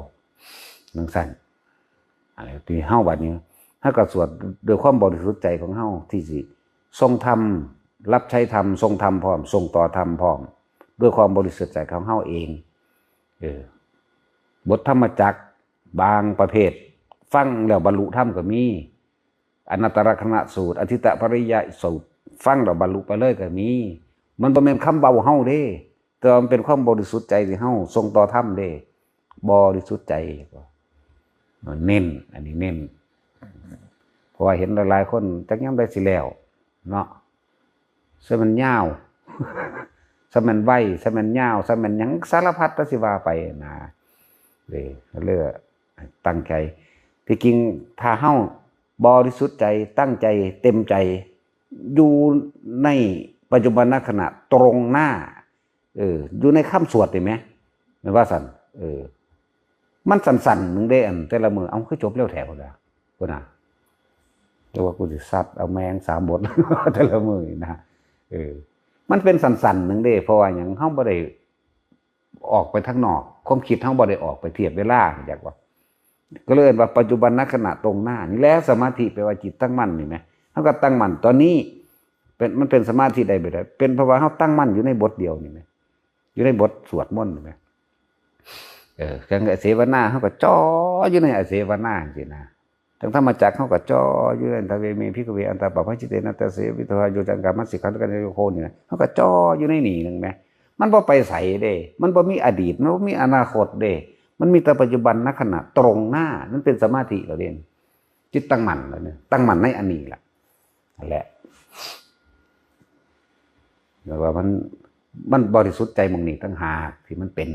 จังซั่น อะไรที่เฮาบัดนี้ เฮาก็สวดด้วยความบริสุทธิ์ใจของเฮา ที่สิทรงธรรม รับใช้ธรรม ทรงธรรมพร้อม ทรงต่อธรรมพร้อม ด้วยความบริสุทธิ์ใจของเฮาเอง เออ บทธรรมจักรบางประเภท ฟังแล้วบรรลุธรรมก็มี อนัตตลักษณสูตร อทิตตปริยายสูตร ฟังแล้วบรรลุไปเลยก็มี มันบ่แม่นคำเว้าเฮาเด้ แต่ว่ามันเป็นความบริสุทธิ์ใจที่เฮาส่งต่อธรรมเด้ บริสุทธิ์ใจ เน้น อันนี้เน้น เพราะว่าเห็นหลายๆคนจักยามใดสิแล้วเนาะ ซะมันยาว ซะมันไว ซะมันยาว ซะมันหยังสารพัดแต่สิว่าไปนะ เออ เลยตั้งใจ ที่จริงถ้าเฮาบริสุทธิ์ใจ ตั้งใจ เต็มใจ อยู่ในปัจจุบันขณะตรงหน้า เออ อยู่ในคำสวดนี่แหม แม่นว่าซั่น เออ มันสั้นๆหนึ่งเด้ อันแต่ละมื้อ เอ้า คือจบเร็วแท้พุ้นล่ะ พุ้นน่ะ แต่ว่ากูสิซัดเอาแม่งสามบท แต่ละมื้อนี่นะ เออ มันเป็นสั้นๆหนึ่งเด้ เพราะว่าหยัง เฮาบ่ได้ออกไปทางนอก ความคิดเฮาบ่ได้ออกไปเทียบเวลา จักว่า ก็เลยเอิ้นว่าปัจจุบันขณะตรงหน้านี่แหละ สมาธิแปลว่าจิตตั้งมั่นนี่แหม เฮาก็ตั้งมั่นตอนนี้ เป็น มันเป็นสมาธิได้บ่ได้ เป็นเพราะว่าเฮาตั้งมั่นอยู่ในบทเดียวนี่แหม อยู่ในบทสวดมนต์นี่แหม เออ จั่งอเสวนา เฮาก็จ่ออยู่ในอเสวนาจั่งซี้นะ จั่งธรรมจักร เฮาก็จ่ออยู่ใน ทเวเม ภิกขเว อัตตาปะภะจิตเตนะ ตะเสวิโทหะ โย จังกามัสสิขันธกัญญโยโค นี่นะ เฮาก็จ่ออยู่ในนี่หนึ่งแหม มันบ่ไปไสเด้ มันบ่มีอดีต มันบ่มีอนาคตเด้ มันมีแต่ปัจจุบันขณะตรงหน้า มันเป็นสมาธิแล้วเด้ จิตตั้งมั่นแล้วเนี่ย ตั้งมั่นในอันนี้ล่ะ นั่นแหละ แล้วว่ามัน มันบริสุทธิ์ใจหม่องนี้ต่างหากที่มันเป็น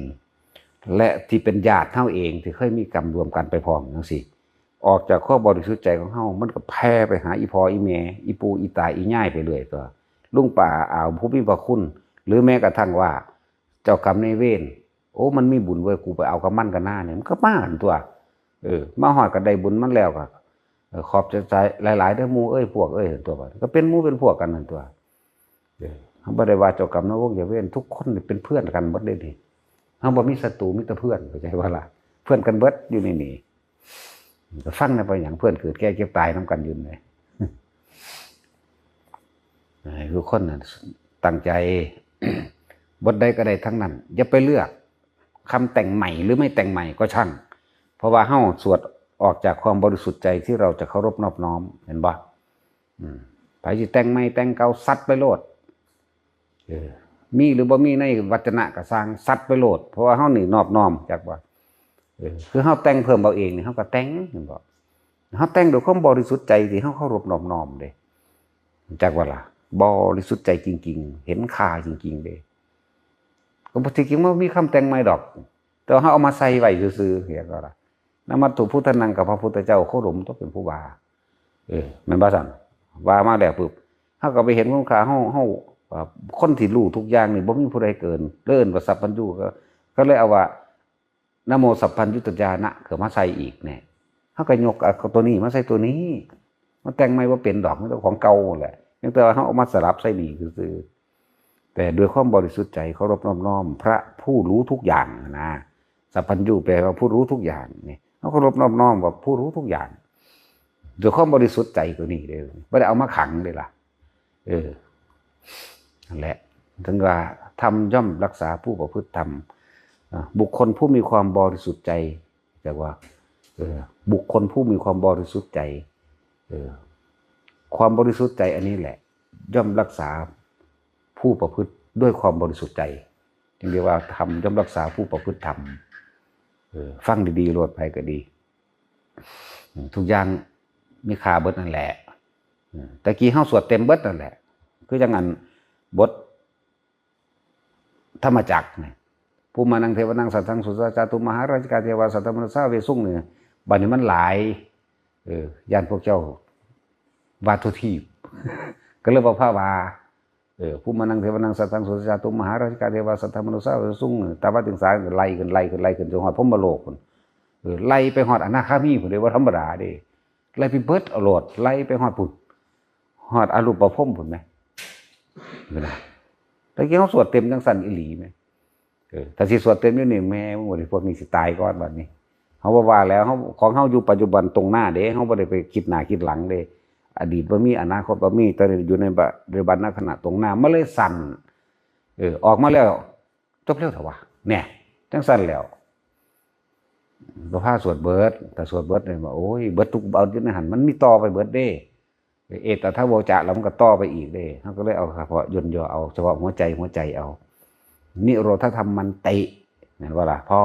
และที่เป็นญาติเฮาเองที่เคยมีกรรมร่วมกันไปพร้อมจั่งซี้ ออกจากความบริสุทธิ์ใจของเฮา มันก็แผ่ไปหาอีพ่ออีแม่ อีปู่อีตาอียายไปเรื่อยตั๊ว ลุงป้าอาผู้มีพระคุณ หรือแม้กระทั่งว่าเจ้ากรรมนายเวร โอ้ มันมีบุญเว้ย กูไปเอากับมันกันหน้าเนี่ย มันก็มาหั่นตั๊ว เออ มาฮอดก็ได้บุญมันแล้วก็ เออ ขอบใจหลายๆเด้อหมู่เอ้ยพวกเอ้ยหั่นตั๊ว บัดนี้ก็เป็นหมู่เป็นพวกกันหั่นตั๊ว เออ เฮาบ่ได้ว่าเจ้ากรรมนายเวร ทุกคนนี่เป็นเพื่อนกันเบิดเด้นี่ เฮาบ่มีศัตรู มีแต่เพื่อน เข้าใจบ่ล่ะ เพื่อนกันเบิดอยู่ในนี่ ก็ฟังแหน่ ไปหยัง เพื่อนเกิดแก่เจ็บตายนำกันอยู่นี่ ให้ทุกคนน่ะตั้งใจ บทใดก็ได้ทั้งนั้น อย่าไปเลือกคำแต่งใหม่หรือไม่แต่งใหม่ก็ช่าง เพราะว่าเฮาสวดออกจากความบริสุทธิ์ใจที่เราจะเคารพนอบน้อม เห็นบ่ อืม ไผสิแต่งใหม่แต่งเก่า ซัดไปโลด เออ มีหรือบ่มีในวจนะก็ซ่าง ซัดไปโลด เพราะว่าเฮานี่นอบน้อม จักว่า เออ คือเฮาแต่งเพิ่มเอาเองนี่ เฮาก็แต่ง เห็นบ่ เฮาแต่งด้วยความบริสุทธิ์ใจที่เฮาเคารพนอบน้อมเด้ จักว่าล่ะ บริสุทธิ์ใจจริงๆ เห็นค่าจริงๆเด้ ก็บ่ ที่จริงมันมีคำแต่งใหม่ดอก แต่ว่าเฮาเอามาใส่ไว้ซื่อๆ เห็นบ่ล่ะ นมัตถุพุทธานัง กับพระพุทธเจ้าเคารพตั๊วเป็นผู้ว่า เออ แม่นบ่ซั่น ว่ามาแล้วปุ๊บ เฮาก็ไปเห็นคุณค่า เฮา เฮา อ่า คนที่รู้ทุกอย่างนี่บ่มีผู้ใดเกิน เลยเอิ้นว่าสัพพัญญู ก็ ก็เลยเอาว่า นะโมสัพพัญญุตญาณะ เข้ามาใส่อีกแหน่ เฮาก็ยกเอาตัวนี้มาใส่ตัวนี้ มันแต่งใหม่บ่เป็นดอก มันเป็นของเก่าแหละ เพียงแต่ว่าเฮาเอามาสลับใส่นี่ซื่อๆ แต่ด้วยความบริสุทธิ์ใจเคารพนอบน้อมพระผู้รู้ทุกอย่างนะ สัพพัญญูแปลว่าผู้รู้ทุกอย่างนี่ เฮาเคารพนอบน้อมว่าผู้รู้ทุกอย่าง ด้วยความบริสุทธิ์ใจตัวนี้เด้ บ่ได้เอามาขังเด้ล่ะ เออ นั่นแหละ ถึงว่าธรรมย่อมรักษาผู้ประพฤติธรรม อ่ะ บุคคลผู้มีความบริสุทธิ์ใจ จักว่า เออ บุคคลผู้มีความบริสุทธิ์ใจ เออ ความบริสุทธิ์ใจอันนี้แหละ ย่อมรักษาผู้ประพฤติด้วยความบริสุทธิ์ใจ จึงเรียกว่าธรรมย่อมรักษาผู้ประพฤติธรรม เออ ฟังดีๆ โลด ไผก็ดี อืม ทุกอย่างมีค่าเบิดนั่นแหละ อืม แต่กี้เฮาสวดเต็มเบิดนั่นแหละ คือจั่งอันบทธรรมจักรนี่ ภูมานังเทวานัง สัทธังสุสาจาตุมหาราชิกาเทวา สัทธมนุสสาเวสุง นี่ บัดนี้มันหลาย เออ ย่านพวกเจ้าว่าทั่วทีป ก็เลยบ่พาว่า เออ ภูมานังเทวานัง สัทธังสุสาจาตุมหาราชิกาเทวา สัทธมนุสสาเวสุง ตาว่าถึงสายไล่ขึ้น ไล่ขึ้น ไล่ขึ้น จนฮอดพรหมโลกพุ้น เออ ไล่ไปฮอดอนาคามีพุ้นเด้ บ่ธรรมดาเด้ ไล่ไปเบิดเอาโลด ไล่ไปฮอดพุ้น ฮอดอรูปพรหมพุ้นแหม เห็นบ่ล่ะ แต่กี้เฮาสวดเต็มจั่งซั่นอีหลีแหม เออ ถ้าสิสวดเต็มอยู่นี่ แม่มึง พวกนี้สิตายก่อนบัดนี้ เฮาบ่ว่าแล้ว เฮา ของเฮาอยู่ปัจจุบันตรงหน้าเด้ เฮาบ่ได้ไปคิดหน้าคิดหลังเด้ อดีตบ่มี อนาคตบ่มี ตอนนี้อยู่ในปัจจุบันขณะตรงหน้า มันเลยสั้น เออ ออกมาแล้ว จบเร็วเถาะวะ แหน่ จั่งซั่นแล้ว บ่พาสวดเบิด ถ้าสวดเบิดนี่ว่า โอ้ย เบิดทุก เอาอยู่ในหั่น มันมีต่อไปเบิดเด้ เอตตะทะโวจะ แล้วมันก็ต่อไปอีกเด้ เฮาก็เลยเอาเฉพาะย่นย่อเอาเฉพาะหัวใจ หัวใจเอา นิโรธธรรมมันติ แม่นบ่ล่ะ พอ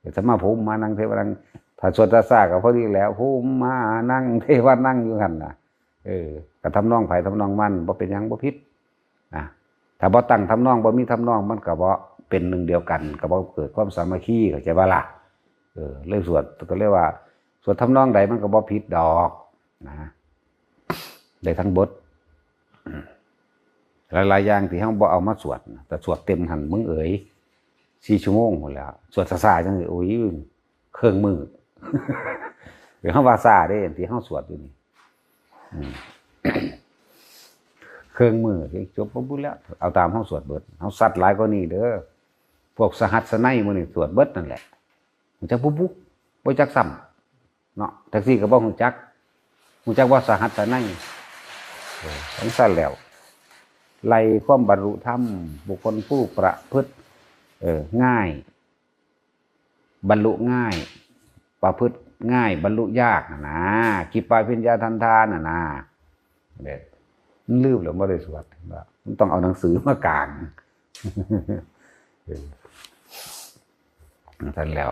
เดี๋ยวสมาภูมิมานังเทวานัง ถ้าสวดช้าๆ ก็พอดีแล้ว ภูมิมานังเทวานังอยู่หั่นน่ะ เออ ก็ทำนองไผทำนองมัน บ่เป็นหยัง บ่ผิดนะ ถ้าบ่ตั้งทำนอง บ่มีทำนอง มันก็บ่เป็นหนึ่งเดียวกัน ก็บ่เกิดความสามัคคี เข้าใจบ่ล่ะ เออ เลยสวด ก็เลยว่า สวดทำนองใดมันก็บ่ผิดดอกนะ ได้ทั้งบท อืม หลายๆ อย่างที่เฮาบ่เอามาสวดนะ แต่สวดเต็มหั่น มึงเอ๋ย สี่ชั่วโมงพู้นแหล้ว สวดช้าๆ จังซี่ โอ้ย เครื่องมือ เดี๋ยวเฮาว่าช้าเด้ ที่เฮาสวดอยู่นี่ อืม เครื่องมือที่จบปุ๊บแล้ว เอาตามเฮาสวดเบิด เฮาซัดหลายกว่านี้เด้อ พวกสหัสไนยมื้อนี้สวดเบิดนั่นแหละ ฮู้จักปุ๊บปุ๊บ บ่จักซ้ำเนาะ จักซี่ก็บ่ฮู้จัก ฮู้จักว่าสหัสไนย เออ จังซั่นแล้ว ไล่ความบรรลุธรรม บุคคลผู้ประพฤติ เออ ง่าย บรรลุง่าย ประพฤติง่าย บรรลุยากน่ะนะ กิปปาภิญญาทันทาน่ะนะ เนี่ย มันลืมแล้วบ่ได้สวด มันต้องเอาหนังสือมากาง เออ ซั่นแล้ว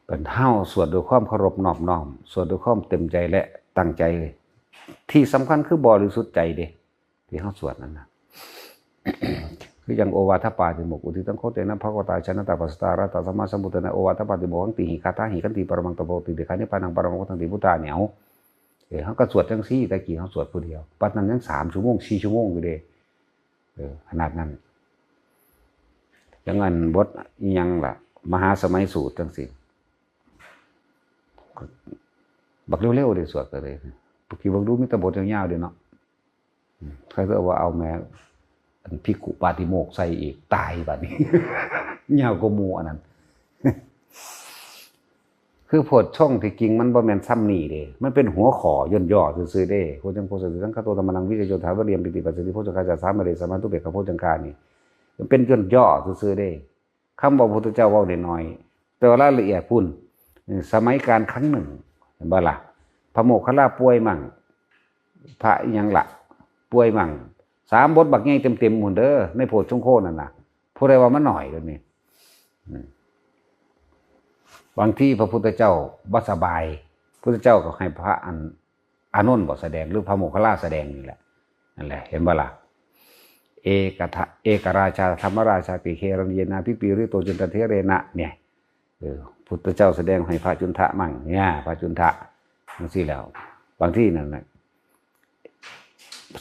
เป็นเฮาสวดด้วยความเคารพนอบน้อม สวดด้วยความเต็มใจและตั้งใจ ที่สำคัญคือบริสุทธิ์ใจเด้ ที่เฮาสวดนั่นนะ คืออย่างโอวาทปาติโมกข์ อุทิตังโขเตนะ ภะคะวะตา ชนะตา ปัสสตา รัตตา สัมมาสัมพุทธานะ โอวาทปาติโมกข์ ขันติหิ คาถาหิ ขันติปรมัง ตโพติ เดคานิพพานัง ปรมัง วัฏฏันติ พุทธา เนี่ย เออ เฮาก็สวดจังซี่ แต่กี้เฮาสวดผู้เดียว ปัจจุบันยังสามชั่วโมง สี่ชั่วโมงอยู่เด้ เออ ขนาดนั้น จังอันบทอิหยังล่ะ มหาสมัยสูตรจังซี่ บักเร็วๆ ได้สวดก็เลย ปกติบักดูมีแต่บทยาวๆ เด้เนาะ อืม ใครก็ว่าเอาแม่ อันภิกขุปาติโมกข์ใส่อีก ตายบัดนี้ ยาวกว่าหมู่อันนั้น คือโพชฌงค์ที่จริงมันบ่แม่นซ่ำนี่เด้ มันเป็นหัวข้อย่นย่อซื่อๆ เด้ โพชฌังโคสติสังคาโต ธัมมานังวิเจโย ถาวรียมปิติปัสสติโพชฌังคา จะสามะเรสามาทุเปกขโพชฌังคานี่ มันเป็นย่นย่อซื่อๆ เด้ คำว่าพุทธเจ้าเว้าน้อยๆ แต่ว่ารายละเอียดพู้น เออ สมัยกาลครั้งหนึ่ง เห็นบ่ล่ะ พระโมคคัลลาป่วยมั่ง พระอิหยังล่ะ ป่วยมั่ง สามบทบักใหญ่เต็มๆ พู้นเด้อ ในโพชฌังโคนั่นน่ะ ผู้ใดว่ามันน้อยเดี๋ยวนี้ อืม บางทีพระพุทธเจ้าบ่สบาย พุทธเจ้าก็ให้พระอัน อานนท์บ่แสดง หรือพระโมคคัลลาแสดงนี่แหละ นั่นแหละ เห็นบ่ล่ะ เอกทะ เอกราชา ธรรมราชาติ เขรัญเยนาภิปรีริโต จุนทะเถเรนะ เนี่ย เออ พุทธเจ้าแสดงให้พระจุนทะมั่ง เนี่ย พระจุนทะ จังซี่แล้ว บางทีนั่นน่ะ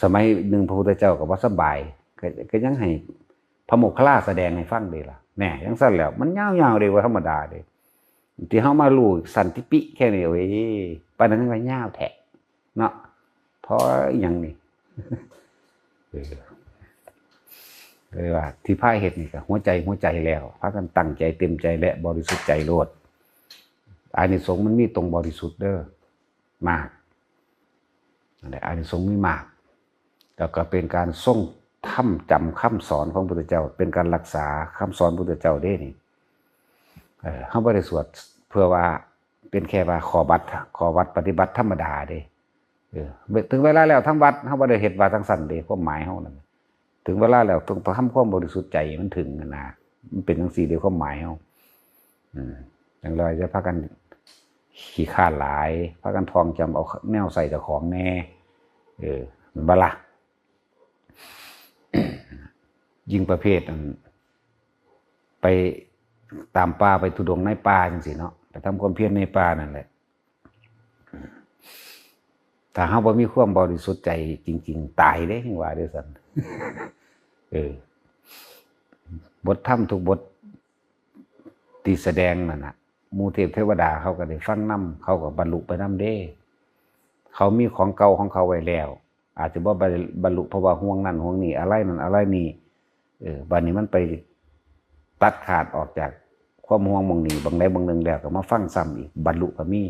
สมัยหนึ่งพระพุทธเจ้าก็บ่สบาย ก็ ก็ยังให้พระโมคคัลลาแสดงให้ฟังเด้ล่ะ แหน่ จังซั่นแล้ว มันยาวๆ เด้ บ่ธรรมดาเด้ ที่เฮามารู้สันติปิแค่นี้ โอ้ย ปานนั้นว่ายาวแท้เนาะ เพราะอิหยังนี่ เออ เลยว่าที่พาเฮ็ดนี่ก็หัวใจ หัวใจแล้ว พากันตั้งใจเต็มใจและบริสุทธิ์ใจโลด อานิสงส์มันมีตรงบริสุทธิ์เด้อ มาก นั่นแหละ อานิสงส์มีมาก แล้วก็เป็นการทรงทำจำคำสอนของพุทธเจ้า เป็นการรักษาคำสอนพุทธเจ้าเด้นี่ เออ เฮาบ่ได้สวดเพื่อว่าเป็นแค่ว่าขอบัตร ขอวัดปฏิบัติธรรมดาเด้ เออ ถึงเวลาแล้วทั้งวัด เฮาบ่ได้เฮ็ดว่าจังซั่นเด้ ความหมายเฮานั่น ถึงเวลาแล้วต้องทำความบริสุทธิ์ใจมันถึงนั่นนะ มันเป็นจังซี่เด้ ความหมายเฮา อืม จังเลยจะพากันขี้คร้านหลาย พากันท่องจำเอาแนวใส่เจ้าของแหน่ เออ แม่นบ่ล่ะ ยิ่งประเภทอัน ไปตามป่า ไปธุดงค์ในป่าจังซี่เนาะ ไปทำความเพียรในป่านั่นแหละ ถ้าเฮาบ่มีความบริสุทธิ์ใจจริงๆ ตายเด้ ยังว่าเด้อซั่น เออ บทธรรมทุกบทที่แสดงนั่นน่ะ หมู่เทพเทวดาเขาก็ได้ฟังนำ เขาก็บรรลุไปนำเด้ เขามีของเก่าของเขาไว้แล้ว อาจจะบ่บรรลุ เพราะว่าห่วงนั่นห่วงนี่ อะไรนั่นอะไรนี่ เออ บัดนี้มันไปตัดขาดออกจากความห่วงหม่องนี้ บางใดบางหนึ่งแล้ว ก็มาฟังซ้ำอีก บรรลุก็มี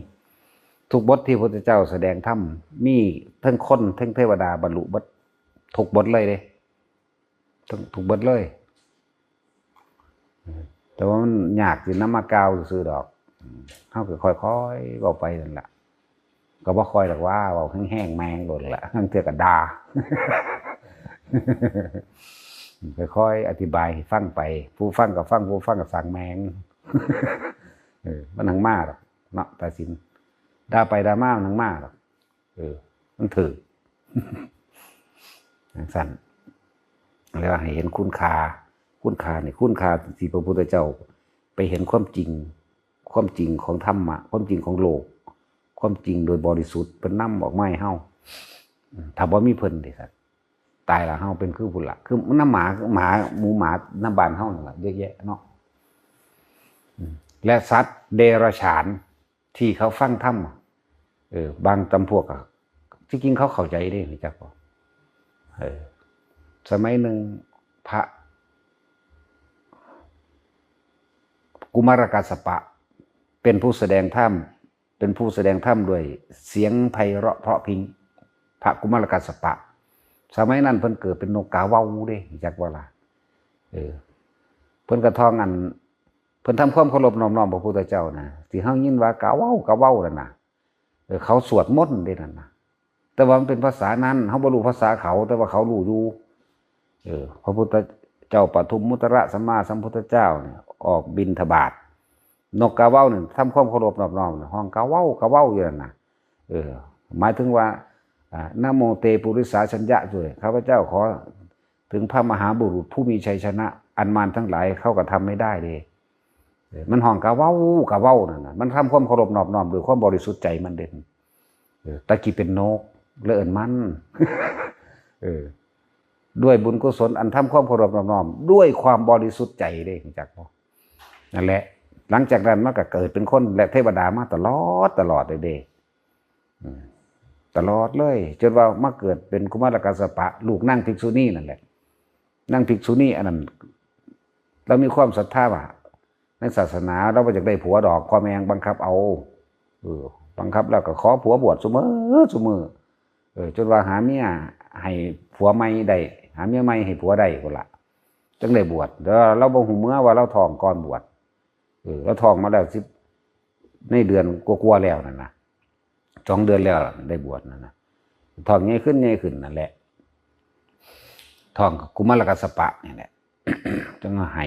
ทุกบทที่พระพุทธเจ้าแสดงธรรม มีทั้งคนทั้งเทวดาบรรลุเบิด ทุกบทเลยเด้ ทุก ทุกบทเลย แต่ว่ามันยากสินำมากล่าวซื่อๆดอก เฮาก็ค่อยๆเว้าไปนั่นล่ะ ก็บ่ค่อยดอกว่า เว้าแฮงๆแม่งโลดล่ะ ลางเทื่อก็ด่า ค่อยๆอธิบายให้ฟังไป ผู้ฟังก็ฟัง ผู้ฟังก็สั่งแม่ง เออ มันหังมาดอกเนาะ ตัดสิน ด่าไปด่ามามันหังมาดอก เออ มันถือ จังซั่น เรียกว่าให้เห็นคุณค่า คุณค่านี่ คุณค่าที่พระพุทธเจ้า ไปเห็นความจริง ความจริงของธรรมะ ความจริงของโลก ความจริงโดยบริสุทธิ์ เพิ่นนำออกมาให้เฮา อืม ถ้าบ่มีเพิ่นเด้ครับ ตายละ เฮาเป็นคือผู้ละ คือน้ำหมา หมา หมูหมา น้ำบ้านเฮานั่นล่ะ เยอะแยะเนาะ อืม และสัตว์เดรัจฉานที่เขาฟังธรรมอะ เออ บางจำพวกอะ ที่จริงเขาเข้าใจเด้ รู้จักบ่ เออ สมัยหนึ่งพระกุมารกัสสปะ เป็นผู้แสดงธรรม เป็นผู้แสดงธรรมด้วยเสียงไพเราะเพราะพริ้ง พระกุมารกัสสปะ สมัยนั้นเพิ่นเกิดเป็นนกกาเว้าเด้ รู้จักบ่ล่ะ เออ เพิ่นกระท่องอัน เพิ่นทำความเคารพนอบน้อมพระพุทธเจ้านะ ที่เฮายินว่ากาเว้ากาเว้านั่นน่ะ เออ เขาสวดมนต์เด้นั่นน่ะ แต่ว่ามันเป็นภาษานั้น เฮาบ่รู้ภาษาเขา แต่ว่าเขารู้อยู่ เออ พระพุทธเจ้าปทุมมุตตระสัมมาสัมพุทธเจ้าเนี่ย ออกบิณฑบาต นกกาเว้าเนี่ยทำความเคารพนอบน้อมเนี่ย ฮ้องกาเว้ากาเว้าอยู่นั่นน่ะ เออ หมายถึงว่า อ่า นะโมเตปุริสาชัญญะ ด้วย ข้าพเจ้าขอถึงพระมหาบุรุษผู้มีชัยชนะ อันมารทั้งหลายเข้ากระทำไม่ได้เลย เออ มันฮ้องกาเว้ากาเว้านั่นน่ะ มันทำความเคารพนอบน้อมด้วยความบริสุทธิ์ใจมันเด่น เออ ตะกี้เป็นนก แล้วเอิ้นมัน เออ ด้วยบุญกุศลอันทำความเคารพนอบน้อมด้วยความบริสุทธิ์ใจเด้ รู้จักบ่ นั่นแหละ หลังจากนั้นมันก็เกิดเป็นคนและเทวดามาตลอด ตลอดเลยเด้ อืม ตลอดเลย จนว่ามาเกิดเป็นกุมารกัสสปะ ลูกนางภิกษุณีนั่นแหละ นางภิกษุณีอันนั้น เรามีความศรัทธาว่า ในศาสนาเราบ่อยากได้ผัวดอก พ่อแม่บังคับเอา เออ บังคับแล้วก็ขอผัวบวชซุมื้อซุมื้อ เออ จนว่าหาเมียให้ผัวใหม่ได้ หาเมียใหม่ให้ผัวได้พุ้นละ จั่งได้บวช แต่ว่าเราบ่ฮู้เมือว่าเราท้องก่อนบวช เออ เราท้องมาแล้วสิบ ในเดือนกว่าๆแล้วนั่นน่ะ สองเดือนแล้วล่ะ ได้บวชนั่นน่ะ ท้องใหญ่ขึ้นใหญ่ขึ้นนั่นแหละ ท้องกุมารกัสสปะนี่แหละ จั่งให้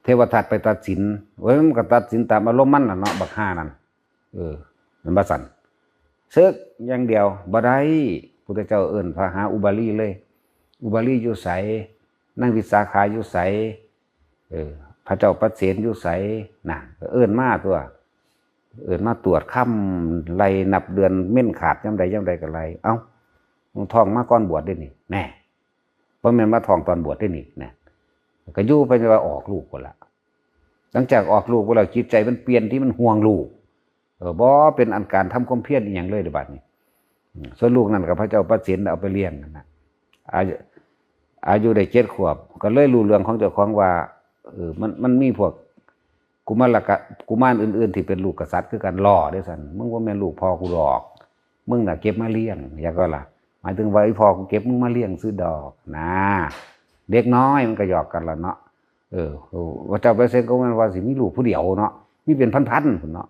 เทวทัตไปตัดสิน โอ้ย มันก็ตัดสินตามอารมณ์มันล่ะเนาะ บักห่านั่น เออ มันว่าซั่น เสิกอย่างเดียวบ่ได้ พุทธเจ้าเอิ้นพระหาอุบาลีเลย อุบาลีอยู่ไส นางวิสาขาอยู่ไส เออ พระเจ้าปเสนอยู่ไส น่ะ ก็เอิ้นมาตั๊ว เอิ้นมาตรวจค่ำ ไล่นับเดือน เม็นขาดยามใดยามใดก็ไล่ เอ้า มึงท้องมาก่อนบวชเด้นี่ แน่ บ่แม่นมาท้องตอนบวชเด้นี่ แน่ ก็อยู่ไปว่าออกลูกพุ้นละ หลังจากออกลูกพุ้นแล้ว จิตใจมันเปลี่ยนที่มันห่วงลูก เออ บ่เป็นอันการทำความเพียรอีหยังเลยเด้บัดนี้ อืม ส่วนลูกนั่นก็พระเจ้าปเสนเอาไปเลี้ยงนั่นน่ะ อายุ อายุได้เจ็ดขวบ ก็เลยรู้เรื่องของเจ้าของว่า เออ มัน มันมีพวกกุมารกะ กุมารอื่นๆที่เป็นลูกกษัตริย์คือกัน ล้อเด้ซั่น มึงบ่แม่นลูกพ่อกูดอก มึงน่ะเก็บมาเลี้ยง อยากก็ล่ะ หมายถึงว่าอีพ่อกูเก็บมึงมาเลี้ยงซื่อดอกนะ เด็กน้อยมันก็หยอกกันล่ะเนาะ เออ ว่าเจ้าไปเซ็นก็แม่นว่าสิมีลูกผู้เดียวเนาะ มีเป็นพันๆพุ้นเนาะ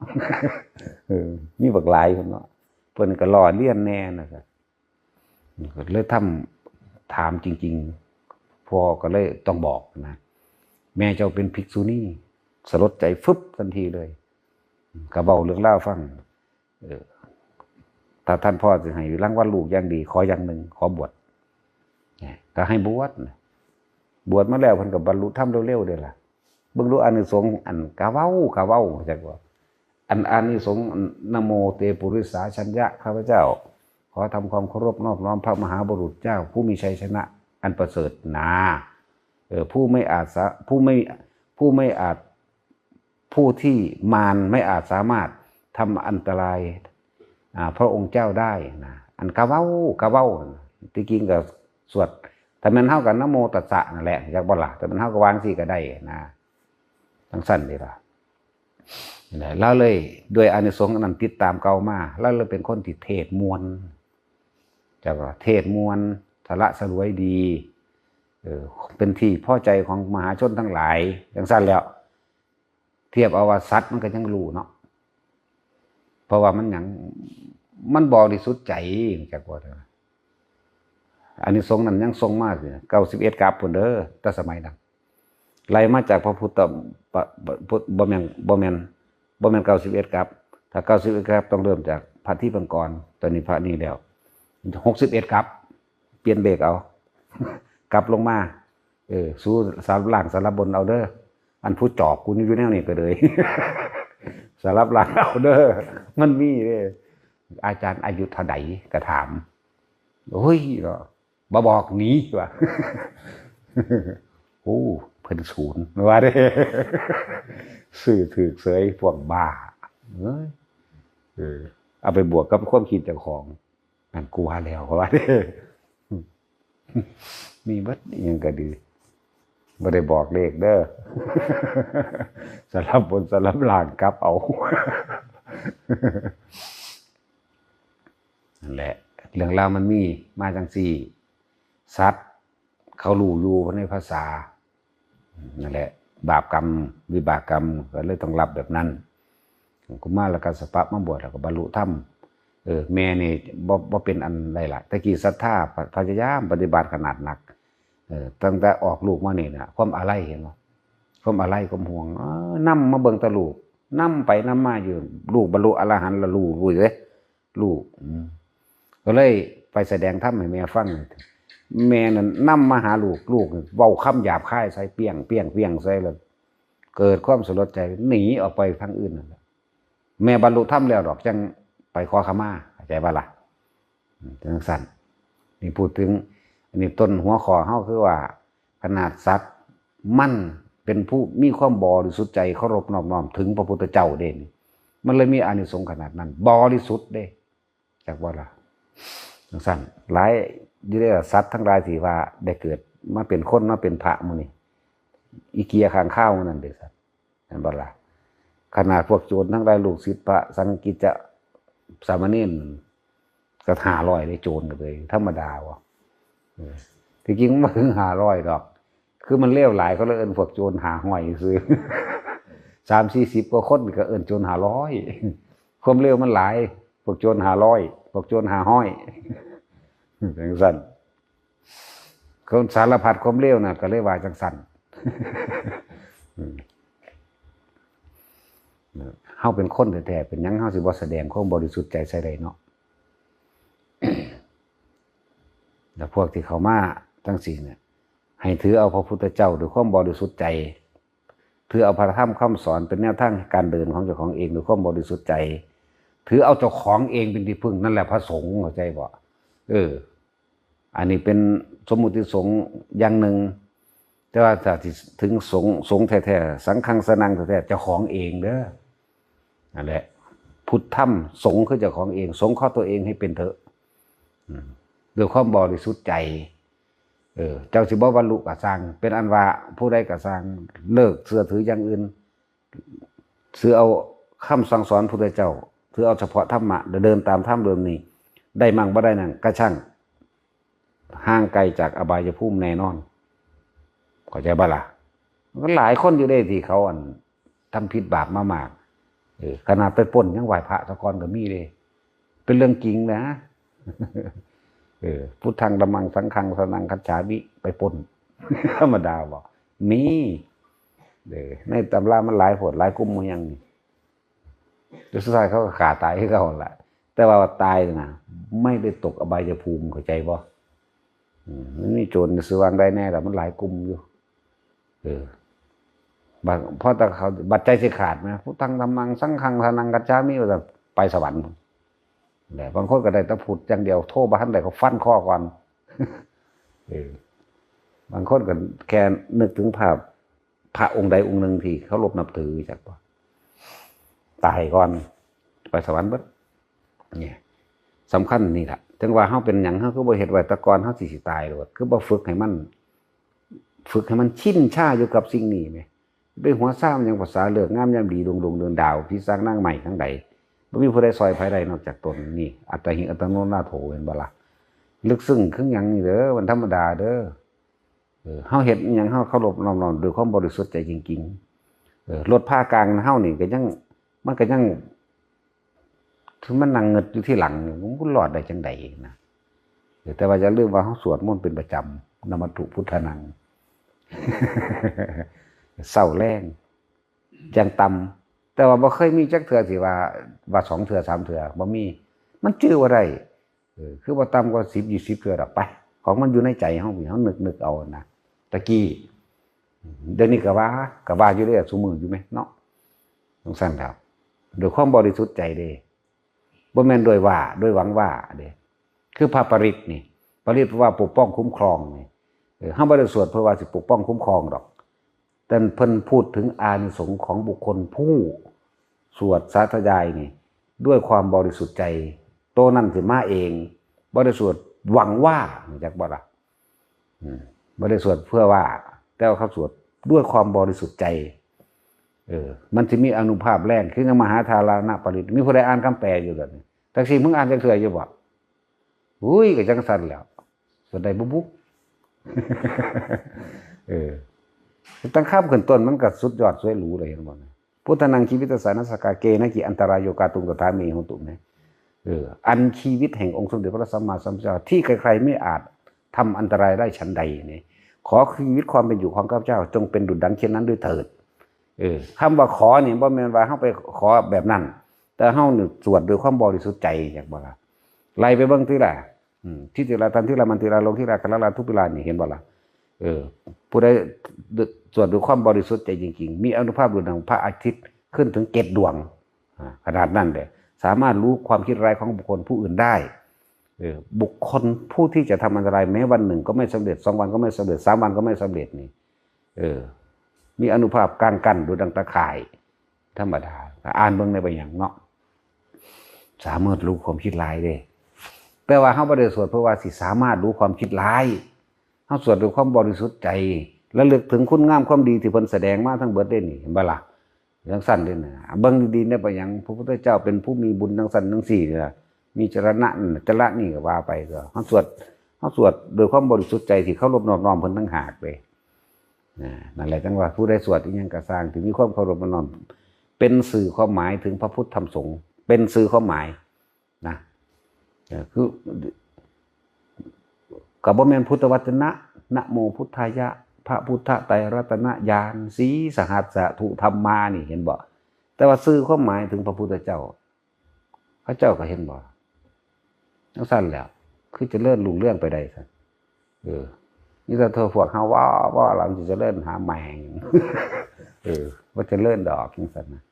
เออ มีบักหลายพุ้นเนาะ เพิ่นก็ล้อเลียนแน่นะครับ ก็เลยทำ ถามจริงๆ พ่อก็เลยต้องบอกนะ แม่เจ้าเป็นภิกษุณี สลดใจฟึบทันทีเลย ก็เว้าเรื่องราวฟัง เออ ถ้าท่านพ่อสิให้รางวัลลูกอย่างดี ขออย่างหนึ่ง ขอบวช เนี่ย ก็ให้บวชนะ บวชมาแล้วเพิ่นก็บรรลุธรรมเร็วๆเด้ล่ะ เบิ่งดูอานิสงส์อันกาเว้ากาเว้า จักว่า อันอานิสงส์อันนะโมเตปุริสาชัญญะ ข้าพเจ้า ขอทำความเคารพนอบน้อมพระมหาบุรุษเจ้า ผู้มีชัยชนะอันประเสริฐหนา เออ ผู้ไม่อาจสา ผู้ไม่ ผู้ไม่อาจ ผู้ที่มารไม่อาจสามารถทำอันตราย อ่า พระองค์เจ้าได้นะ อันกาเว้ากาเว้านะ ที่จริงก็สวด ถ้าแม่นเฮาก็นะโมตัสสะนั่นแหละ จักบ่ล่ะ ถ้าแม่นเฮาก็วางสิก็ได้นะ จังซั่นเด้ล่ะ นี่แหละ ลาวเลย ด้วยอานิสงส์อันนั้นติดตามเก่ามา ลาวเลยเป็นคนที่เทศน์ม่วน จักว่าเทศน์ม่วน สละสลวยดี เออ เป็นที่พอใจของมหาชนทั้งหลาย จังซั่นแล้ว เทียบเอาว่าสัตว์มันก็ยังรู้เนาะ เพราะว่ามันหยัง มันบริสุทธิ์ใจ จักว่าเด้อ อานิสงส์นั้นยังส่งมาอยู่ เก้าสิบเอ็ดกับพุ้นเด้อ แต่สมัยนั้น ไล่มาจากพระพุทธ บ่ บ่ บ่แม่น บ่แม่น บ่แม่นเก้าสิบเอ็ดกลับ ถ้าเก้าสิบเอ็ดกลับต้องเริ่มจากพระทิพย์ปกรณ์ ตอนนี้พระนี่แล้ว หกสิบเอ็ดกลับ เปลี่ยนเลขเอา กลับลงมา เออ สูสลับล่างสลับบนเอาเด้อ อันผู้จอบกูนี่อยู่แนวนี้ก็เลย สลับล่างเอาเด้อ มันมีเด้อ อาจารย์อายุเท่าใดก็ถาม โอ้ยเนาะ บ่บอกหนีว่ะ โอ้ เพิ่นศูนย์ว่าเด้ ซื้อถืกเสยพวกบ้า เอ้ย เออ เอาไปบวกกับความคิดเจ้าของ นั่นกูว่าแล้ว ว่าเด้ มีเบิดอิหยังก็ดี บ่ได้บอกเลขเด้อ สลับบนสลับล่างกลับเอา นั่นแหละ เรื่องราวมันมีมาจังซี่ สัตว์เขารู้อยู่ในภาษา นั่นแหละ บาปกรรม วิบากกรรม ก็เลยต้องรับแบบนั้น กุมารกัสสปะมาบวชแล้วก็บรรลุธรรม เออ แม่นี่บ่ บ่เป็นอันใดล่ะ แต่กี้ศรัทธา พยายามปฏิบัติขนาดหนัก เออ ตั้งแต่ออกลูกมานี่นะ ความอาลัยเห็นบ่ ความอาลัย ความห่วง เออ นำมาเบิ่งแต่ลูก นำไปนำมาอยู่ ลูกบรรลุอรหันต์แล้วรู้ รู้เด้ ลูก อืม ก็เลยไปแสดงธรรมให้แม่ฟัง แม่นั่นนำมาหาลูก ลูกเว้าคำหยาบคายใส่เปี้ยง เปี้ยง เปี้ยงใส่แล้ว เกิดความสลดใจ หนีออกไปทางอื่นนั่นแหละ แม่บรรลุธรรมแล้วดอก จังไปขอขมา เข้าใจบ่ล่ะ อืม จังซั่น นี่พูดถึง อันนี้ต้นหัวข้อเฮาคือว่า ขนาดสัตว์ มันเป็นผู้มีความบริสุทธิ์ใจ เคารพนอบน้อมถึงพระพุทธเจ้าเด้นี่ มันเลยมีอานิสงส์ขนาดนั้น บริสุทธิ์เด้ จักบ่ล่ะ จังซั่น หลายอยู่เด้ล่ะ สัตว์ทั้งหลายที่ว่าได้เกิดมาเป็นคน มาเป็นพระหมู่นี้ อีเกียข้างคาวหมู่นั่นเด้สัตว์ เห็นบ่ล่ะ ขนาดพวกโจรทั้งหลาย ลูกศิษย์พระสังฆกิจจะสามเณรก็ห้าร้อยเลย โจรก็เลย ธรรมดาบ่ เออ ที่จริงมันบ่ถึงห้าร้อยดอก คือมันเลวหลาย เขาเลยเอิ้นพวกโจรห้าร้อยซื่อ สามสี่สิบกว่าคนก็เอิ้นโจรห้าร้อย ความเลวมันหลาย พวกโจรห้าร้อย พวกโจรห้าร้อย จังซั่น คนสารพัดความเลวน่ะ ก็เลยว่าจังซั่น อืม เฮาเป็นคนแท้ๆ เป็นหยังเฮาสิบ่แสดงความบริสุทธิ์ใจใส่ได้เนาะ แล้วพวกที่เข้ามาจังซี่เนี่ย ให้ถือเอาพระพุทธเจ้าด้วยความบริสุทธิ์ใจ ถือเอาพระธรรมคำสอนเป็นแนวทางการเดินของเจ้าของเองด้วยความบริสุทธิ์ใจ ถือเอาเจ้าของเองเป็นที่พึ่ง นั่นแหละพระสงฆ์ เข้าใจบ่ เออ อันนี้เป็นสมมุติสงฆ์อย่างหนึ่ง แต่ว่าถ้าสิถึงสงฆ์ สงฆ์แท้ๆ สังฆังสรณังแท้ๆ เจ้าของเองเด้อ นั่นแหละ พุทธัม สงฆ์คือเจ้าของเอง สงเคราะห์ตัวเองให้เป็นเถอะ อืม ด้วยความบริสุทธิ์ใจ เออ เจ้าสิบ่บรรลุก็ซ่าง เป็นอันว่าผู้ใดก็ซ่าง เลิกเชื่อถืออย่างอื่น ถือเอาคำสั่งสอนพุทธเจ้า ถือเอาเฉพาะธรรมะ เดินตามธรรมเดิมนี้ ได้มั่งบ่ได้นั่นก็ช่าง ห่างไกลจากอบายภูมิแน่นอน เข้าใจบ่ล่ะ มันก็หลายคนอยู่เด้ที่เขาอันทำผิดบาปมามาก เออ ขนาดไปปล้นยังไหว้พระซะก่อนก็มีเด้ เป็นเรื่องจริงนะ เออ พุทธังธัมมังสังฆังสรณังคัจฉามิ ไปปล้น ธรรมดาบ่ มี เออ ในตำรามันหลายโพดหลายกลุ่มหมู่หยังนี่ แต่สุดท้ายเขาก็ฆ่าตายคือเก่าหั่นล่ะ แต่ว่าตายน่ะ ไม่ได้ตกอบายภูมิ เข้าใจบ่ อืม มันมีโจรซื่อวางได้แน่ล่ะ มันหลายกลุ่มอยู่ เออ บาง พอแต่เขาบัดใจสิขาดนะ พุทธังธัมมังสังฆังสรณังคัจฉามิ ว่าแต่ไปสวรรค์ แต่บางคนก็ได้แต่พุทธอย่างเดียว โทบ่ทันได้ก็ฟันคอก่อน เออ บางคนก็แค่นึกถึงภาพพระองค์ใดองค์หนึ่งที่เคารพนับถือ จักบ่ ตายก่อน ไปสวรรค์เบิด เนี่ย สำคัญนี่แหละ ถึงว่าเฮาเป็นหยัง เฮาคือบ่เฮ็ดไว้แต่ก่อน เฮาสิ สิตายโลด คือบ่ฝึกให้มัน ฝึกให้มันชินชาอยู่กับสิ่งนี้แหม ไปหัวซามันหยัง ภาษาเลิกงามยามดี ดวงดวงเดือนดาว ผีสางนางไม้ทั้งใด บ่มีผู้ใดซอยไผได้นอกจากตน นี่ อัตตาหิ อัตตโนนาโถ เห็นบ่ล่ะ ลึกซึ้งคือหยังนี่เด้อ มันธรรมดาเด้อ เออ เฮาเฮ็ดอิหยัง เฮาเคารพนอบน้อมด้วยความบริสุทธิ์ใจจริงๆ เออ รถพากลางเฮานี่ก็ยัง มันก็ยัง คือมันนั่งเงิดอยู่ที่หลัง มันรอดได้จังใดนะ เออ แต่ว่าอย่าลืมว่าเฮาสวดมนต์เป็นประจำ นะมัตถุพุทธานัง เช้าแลง จั่งต่ำ แต่ว่าบ่เคยมีจักเทื่อสิว่า ว่าสองเทื่อสามเทื่อ บ่มี มันจื่อบ่ได้ เออ คือบ่ต่ำกว่าสิบ ยี่สิบ เทื่อดอกไป ของมันอยู่ในใจเฮา เฮานึกๆเอานะ ตะกี้ เดี๋ยวนี้ก็ว่า ก็ว่าอยู่เด้อ ซุมื้ออยู่แหมเนาะ จั่งซั้นครับ ด้วยความบริสุทธิ์ใจเด้ บ่แม่นด้วยว่า ด้วยหวังว่าเด้ คือพระปริตรนี่ ปริตรแปลว่าปกป้องคุ้มครองนี่ เออ เฮาบ่ได้สวดเพื่อว่าสิปกป้องคุ้มครองดอก แต่เพิ่นพูดถึงอานิสงส์ของบุคคลผู้สวดสาธยายนี่ ด้วยความบริสุทธิ์ใจ โตนั้นสิมาเอง บ่ได้สวดหวังว่า รู้จักบ่ล่ะ อืม บ่ได้สวดเพื่อว่า แต่ว่าเขาสวดด้วยความบริสุทธิ์ใจ เออ มันสิมีอานุภาพแรง คือจั่งมหาธารณปริตร มีผู้ใดอ่านคำแปลอยู่เดี๋ยวนี้ จักซี่ มึงอ่านจักเทื่ออยู่บ่ อุ้ย ก็จั่งซั้นแหล้ว สวดได้บ่บุ เออ ตั้งคำขึ้นต้นมันก็สุดยอดสวยหรูเลย เห็นบ่นะ พุทธานัง ชีวิตสสารนัสสา กาเกนะ จิ อันตราโย กาตุง ตถา เม โหตุ นะ เออ อันชีวิตแห่งองค์สมเด็จพระสัมมาสัมพุทธเจ้า ที่ใครๆ ไม่อาจทำอันตรายได้ฉันใดนี่ ขอชีวิตความเป็นอยู่ของข้าพเจ้า จงเป็นดุจดังเช่นนั้นด้วยเถิด เออ คำว่าขอนี่บ่แม่นว่าเฮาไปขอแบบนั้น แต่เฮานี่สวดด้วยความบริสุทธิ์ใจ จักบ่ล่ะ ไล่ไปเบิ่งติล่ะ อืม ทิติรา ทันทิรา มันทิรา โลคิรา กาลาลา ทุติรา นี่ เห็นบ่ล่ะ เออ ผู้ใดสวดด้วยความบริสุทธิ์ใจจริงๆ มีอานุภาพดุจดังพระอาทิตย์ขึ้นถึงเจ็ดดวง อ่า ขนาดนั้นเลย สามารถรู้ความคิดร้ายของบุคคลผู้อื่นได้ เออ บุคคลผู้ที่จะทำอันตรายแม้วันหนึ่งก็ไม่สำเร็จ สองวันก็ไม่สำเร็จ สามวันก็ไม่สำเร็จนี่ เออ มีอานุภาพกางกั้นดุจดังตาข่าย ธรรมดา อ่านเบิ่งได้บ่หยังเนาะ สามารถรู้ความคิดร้ายเด้ แต่ว่าเฮาบ่ได้สวดเพื่อว่าสิสามารถรู้ความคิดร้าย เฮาสวดด้วยความบริสุทธิ์ใจ ระลึกถึงคุณงามความดีที่เพิ่นแสดงมาทั้งเบิดเด้นี่ เห็นบ่ล่ะ จั่งซั้นเด้นะ เบิ่งดีๆ ได้บ่หยัง พระพุทธเจ้าเป็นผู้มีบุญจั่งซั้นจั่งซี้นะ มีจรณะนั่นน่ะ จรณะนี่ก็ว่าไป ก็เฮาสวด เฮาสวดด้วยความบริสุทธิ์ใจที่เคารพนอบน้อมเพิ่นต่างหากเด้ นะ นั่นแหละจั่งว่าผู้ใดสวดอิหยังก็ซ่างที่มีความเคารพนอบน้อม เป็นสื่อความหมายถึงพระพุทธธรรมสงฆ์ เป็นสื่อความหมายนะ เออ คือ ก็บ่แม่นพุทธวจนะ นะโมพุทธายะ พระพุทธไตรรัตนญาณ สีสหัสสะธุธรรมานี่ เห็นบ่ แต่ว่าสื่อความหมายถึงพระพุทธเจ้า เขาเจ้าก็เห็นบ่ จั่งซั้นแหล้ว คือเจริญรุ่งเรืองไปได้ซั่น เออ มีแต่เธอพวกเฮาว่า ว่าหลังสิเจริญหาแม่ง เออ บ่เจริญดอกจั่งซั้นนะ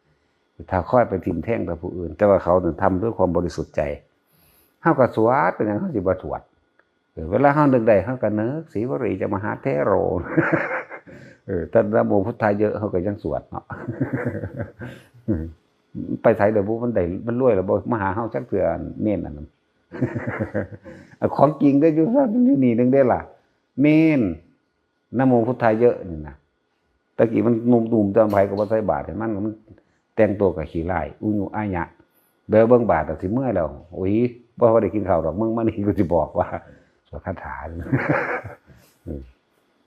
ถ้าคอยไปทิ่มแทงแต่ผู้อื่น แต่ว่าเขาเนี่ยทำด้วยความบริสุทธิ์ใจ เฮาก็สวด เป็นหยังเฮาสิบ่สวด เออ เวลาเฮานึกได้ เฮาก็นึก สีวลีจะมหาเถโร เออ แต่นะโมพุทธายะ เฮาก็ยังสวดเนาะ ไปไสเด้อบุ มันได้ มันรวยแล้วบ่ มาหาเฮาจักเทื่อ เณรอันนั้น เอาของจริงเด้อ อยู่ซั่น อยู่นี่นึงเด้อล่ะ เณร นะโมพุทธายะนี่นะ ตะกี้มันหนุ่มๆ ตอนไผก็บ่ใส่บาตรให้มัน มันแต่งตัวก็ขี้ร้าย อุยุอายะ แบบเบิ่งบาตรก็สิเมื่อยแล้ว โอ้ย บ่ได้กินข้าวดอก มึงมานี่กูสิบอกว่า สวดคาถา อืม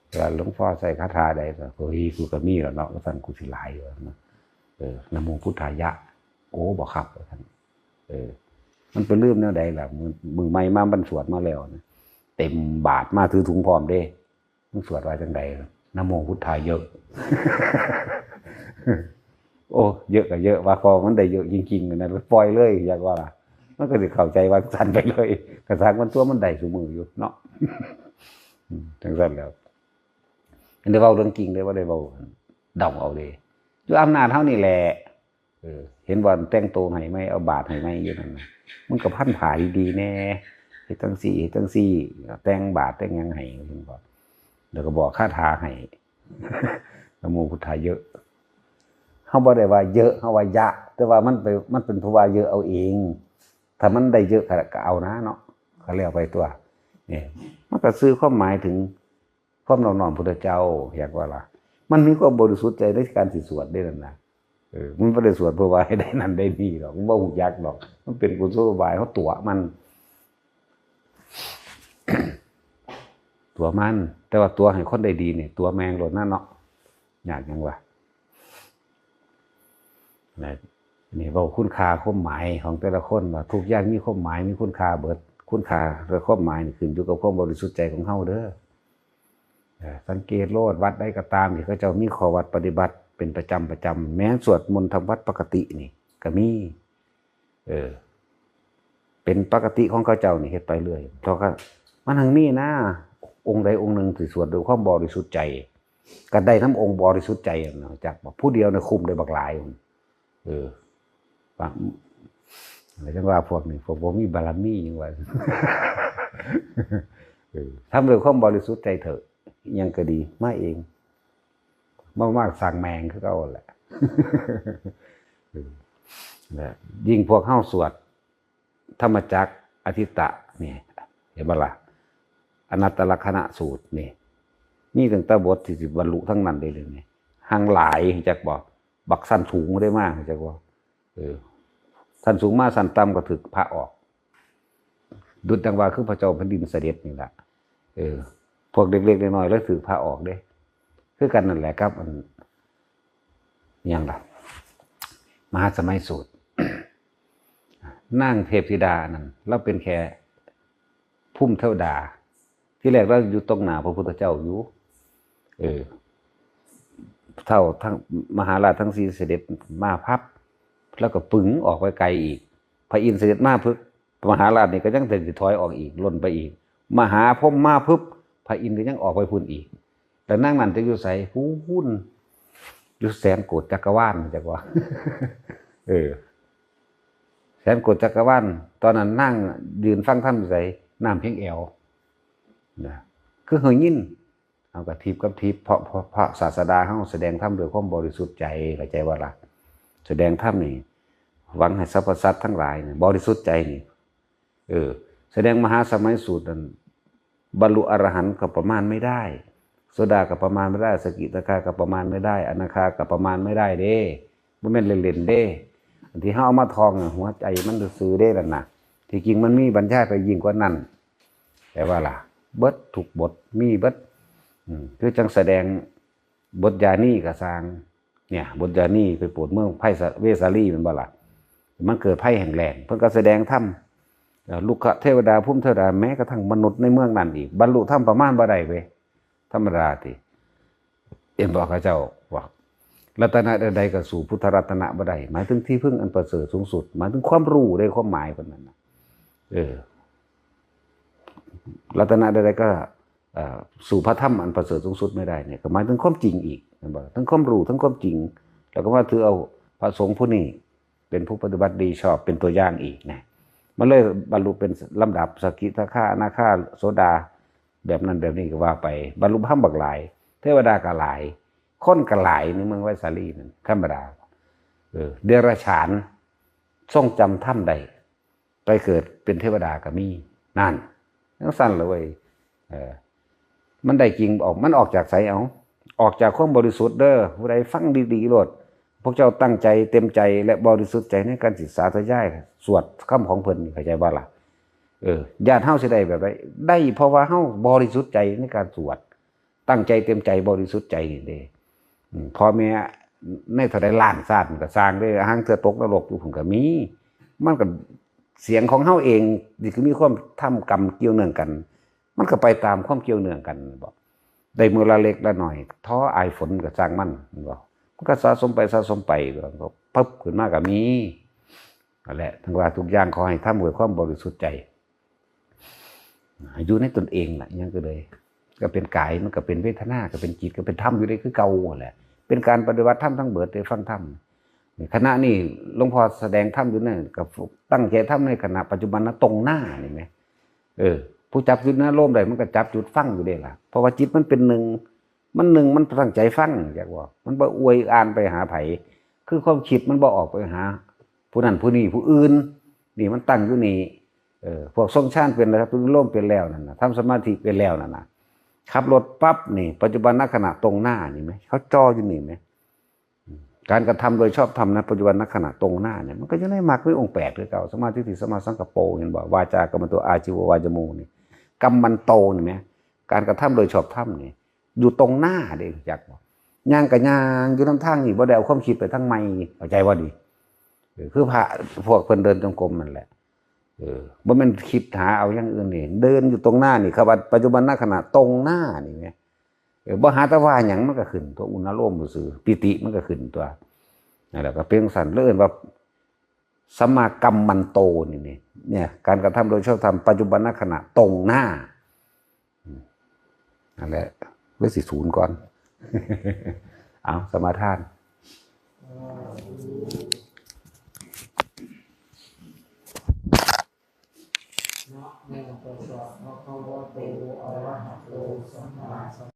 เวลาหลวงพ่อใส่คาถาใดก็ โอ้ย กูก็มีแล้วเนาะ ว่าซั่น กูสิหลายอยู่นะ เออ นะโมพุทธายะ โอ้ บ่ครับ ว่าซั่น เออ มันไปลืมแนวใดล่ะ มือ มือใหม่มา มันสวดมาแล้วนะ เต็มบาตรมา ถือถุงพร้อมเด้ มึงสวดว่าจั่งใด นะโมพุทธายะ โอ้ เยอะก็เยอะว่า พอมันได้เยอะจริงๆ นะ ปล่อยเลย อยากว่าล่ะ มันก็สิเข้าใจว่าซั่นไปเลย กระทั่งมันตัวมันได้ซุมื้ออยู่เนาะ อืม จั่งซั้นแหล้ว อันนี้เว้าเรื่องจริงเด้ บ่ได้เว้าเดาเอาเด้ อยู่อำนาจเฮานี่แหละ เออ เห็นว่าแต่งตัวให้ใหม่ เอาบาตรให้ใหม่อยู่นั่นน่ะ มันก็พันผ้าดีๆ แน่ เฮ็ดจั่งซี่ เฮ็ดจั่งซี่ แต่งบาตรแต่งหยังให้ เห็นบ่ แล้วก็บอกคาถาให้ นะโมพุทธายะ เฮาบ่ได้ว่าเยอะ เฮาว่ายะ แต่ว่ามันไป มันเป็นเพราะว่าเยอะเอาเอง ถ้ามันได้เยอะก็ ก็เอานะเนาะ ก็แล้วไปตัว เนี่ย มันก็สื่อความหมายถึงความนอบน้อมพุทธเจ้า อยากว่าล่ะ มันมีความบริสุทธิ์ใจในการสิสวดได้นั่นนะ เออ มันบ่ได้สวดเพื่อว่าให้ได้นั่นได้นี่ดอก มันบ่ฮู้จักดอก มันเป็นกุศโลบาย เฮาตั๋วมัน ตั๋วมัน แต่ว่าตั๋วให้คนได้ดีนี่ ตั๋วแม่งโลดนั่นเนาะ ยากหยังวะ นะ นี่เว้าคุณค่าความหมายของแต่ละคน ว่าทุกอย่างมีความหมาย มีคุณค่าเบิด คุณค่าและความหมายนี่ขึ้นอยู่กับความบริสุทธิ์ใจของเฮาเด้อ เออสังเกตโลด วัดใดก็ตามที่เขาเจ้ามีข้อวัดปฏิบัติเป็นประจำประจำ แม้นสวดมนต์ทำวัดปกตินี่ก็มี เออ เป็นปกติของเขาเจ้านี่เฮ็ดไปเรื่อย เท่าก็มันหังมีนะ องค์ใดองค์หนึ่งที่สวดด้วยความบริสุทธิ์ใจ ก็ได้น้ำองค์บริสุทธิ์ใจเนาะ จักบอกผู้เดียวเนี่ยคุมได้บักหลาย เออ ว่า อะไรจังว่าพวกนี้ พวกบ่มีบารมียังว่า เออ ทำด้วยความบริสุทธิ์ใจเถอะ ยังก็ดี มาเอง มา มาสร้างแมงคือเก่าแหละ เออ และยิ่งพวกเฮาสวด ธรรมจักร อทิตตะ นี่ เห็นบ่ล่ะ อนัตตลักษณสูตรนี่ มีตั้งแต่บทที่สิบรรลุทั้งนั้นเลยเลยนี่ หังหลาย จักบอก บักสั้นสูงได้มาก จักว่า เออ สั้นสูงมา สั้นต่ำก็ถือพระออก ดุจดังว่าคือพระเจ้าแผ่นดินเสด็จนี่แหละ เออ พวกเล็กๆน้อยๆแล้วถือพระออกเด้ คือกันนั่นแหละครับ อัน อิหยังล่ะ มหาสมัยสูตร นางเทพธิดานั่น เราเป็นแค่ภูมิเทวดา ที่แรกเราอยู่ตรงหน้าพระพุทธเจ้าอยู่ เออ เท่าทั้งมหาราชทั้งสี่เสด็จมาพับ แล้วก็ปึ๋งออกไปไกลอีก พระอินทร์เสด็จมาพึบ มหาราชนี่ก็ยังแต่สิถอยออกอีก ล่นไปอีก มหาพรหมมาพึบ พระอินทร์ก็ยังออกไปพุ้นอีก แต่นางนั่นจะอยู่ไส พุ้น อยู่แสนโกฏจักรวาล จักว่า เออ แสนโกฏจักรวาล ตอนนั้นนางยืนฟังธรรมอยู่ไส น้ำเพียงแอว นะ คือเฮายิน เอากะทิบกับทิบ เพราะ เพราะ เพราะศาสดาเฮาแสดงธรรมด้วยความบริสุทธิ์ใจ เข้าใจบ่ล่ะ แสดงธรรมนี่ หวังให้สรรพสัตว์ทั้งหลายนี่ บริสุทธิ์ใจนี่ เออ แสดงมหาสมัยสูตรนั่น บรรลุอรหันต์ก็ประมาณไม่ได้ โสดาก็ประมาณไม่ได้ สกิทาคาก็ประมาณไม่ได้ อนาคาก็ประมาณไม่ได้เด้ บ่แม่นเล่นๆเด้ อันที่เฮาเอามาท่องน่ะ หัวใจมันซื่อๆเด้นั่นน่ะ ที่จริงมันมีบรรยายไปยิ่งกว่านั้น แต่ว่าล่ะ เบิดทุกบท มีเบิด อืม คือจังแสดงบทยานีก็ซ่าง เนี่ย บทยานีไปโปรดเมืองไพศา เวสาลีแม่นบ่ล่ะ มันเกิดภัยแห้งแล้ง เพิ่นก็แสดงธรรม เอ่อ ลุกขเทวดา ภูมิเทวดา แม้กระทั่งมนุษย์ในเมืองนั้นอีก บรรลุธรรมประมาณบ่ได้เว้ย ธรรมดาติ เห็นบ่ เขาเจ้าว่า รัตนะใดๆก็สู้พุทธรัตนะบ่ได้ หมายถึงที่พึ่งอันประเสริฐสูงสุด หมายถึงความรู้ในความหมายเพิ่นนั่นน่ะ เออ รัตนะใดๆก็ เอ่อ สู้พระธรรมอันประเสริฐสูงสุดไม่ได้เนี่ย ก็หมายถึงความจริงอีก เห็นบ่ ทั้งความรู้ ทั้งความจริง แล้วก็มาถือเอาพระสงฆ์ผู้นี้เป็นผู้ปฏิบัติดีชอบ เป็นตัวอย่างอีกนะ มันเลยบรรลุเป็นลำดับ สกิทาคา อนาคา โสดา แบบนั้นแบบนี้ก็ว่าไป บรรลุธรรมบักหลาย เทวดาก็หลาย คนก็หลายในเมืองไวสาลีนั่น ธรรมดา เออ เดรัจฉาน ทรงจำธรรมได้ ไปเกิดเป็นเทวดาก็มี นั่น จังซั่นล่ะเว้ย เออ มันได้จริงออก มันออกจากไสเอา ออกจากความบริสุทธิ์เด้อ ผู้ใดฟังดีๆโลด พวกเจ้าตั้งใจเต็มใจและบริสุทธิ์ใจในการศึกษาทยาย สวดคำของเพิ่น เข้าใจบ่ล่ะ เออ ญาติเฮาสิได้แบบใด ได้เพราะว่าเฮาบริสุทธิ์ใจในการสวด ตั้งใจเต็มใจบริสุทธิ์ใจนี่เด้ อืม พ่อแม่ในเท่าใดล้านชาติก็ซ่างเด้ หางเทื่อตกนรกอยู่พุ้นก็มี มันก็เสียงของเฮาเองนี่คือมีความทำกรรมเกี่ยวเนื่องกัน มันก็ไปตามความเกี่ยวเนื่องกัน บ่ ได้มื้อละเล็กละน้อย ทออายฝนก็ซ่างมัน บ่ มันก็สะสมไปสะสมไป ก็ปึ๊บขึ้นมาก็มี นั่นแหละ ทั้งว่าทุกอย่างขอให้ทำด้วยความบริสุทธิ์ใจ อยู่ในตนเองน่ะ ยังก็เลย ก็เป็นกาย มันก็เป็นเวทนา ก็เป็นจิต ก็เป็นธรรมอยู่ได้คือเก่านั่นแหละ เป็นการปฏิบัติธรรมทั้งเบิด ได้ฟังธรรม ขณะนี้หลวงพ่อแสดงธรรมอยู่นั่น ก็ตั้งใจทำในขณะปัจจุบันนะ ตรงหน้านี่แหม เออ ผู้จับจุดนะโลมได้ มันก็จับจุดฟังอยู่เด้ล่ะ เพราะว่าจิตมันเป็นหนึ่ง มันหนึ่ง มันตั้งใจฟัง จักว่า มันบ่อวยอ่านไปหาไผ คือความคิดมันบ่ออกไปหาผู้นั้นผู้นี้ผู้อื่น นี่มันตั้งอยู่นี่ เออ พวกทรงฌานเป็นแล้ว พวกโลมเป็นแล้วนั่นน่ะ ทำสมาธิเป็นแล้วนั่นน่ะ ขับรถปั๊บนี่ ปัจจุบันขณะตรงหน้านี่แหม เขาจ่ออยู่นี่แหม อืม การกระทำโดยชอบธรรมนะ ปัจจุบันขณะตรงหน้าเนี่ย มันก็อยู่ในมรรคมีองค์แปดคือเก่า สัมมาทิฏฐิ สัมมาสังกัปโป เห็นบ่ วาจากัมมันโต อาชีววาจาโมนี่ กัมมันโตนี่แหม การกระทำโดยชอบธรรมนี่ อยู่ตรงหน้าเด้ รู้จักบ่ ย่างก็ย่างอยู่นำทางนี่ บ่ได้เอาความคิดไปทางใหม่ เข้าใจบ่นี่ เออ คือพระพวกเพิ่นเดินจงกรมนั่นแหละ เออ บ่แม่นคิดหาเอาอย่างอื่นนี่ เดินอยู่ตรงหน้านี่ คำว่าปัจจุบันขณะตรงหน้านี่แหม เออ บ่หาแต่ว่าหยังมันก็ขึ้นตัว อุณาโลมซื่อ ปีติมันก็ขึ้นตัว นั่นแหละ ก็เป็นจั่งซั้น เลยเอิ้นว่า สัมมากัมมันโต นี่ นี่ เนี่ย การกระทำโดยชอบธรรม ปัจจุบันขณะ ตรงหน้า อืม นั่นแหละ เรื่องสิศูนย์ก่อน เอา สมาทาน นะโมตัสสะภะคะวะโต อะระหะโต สัมมาสัม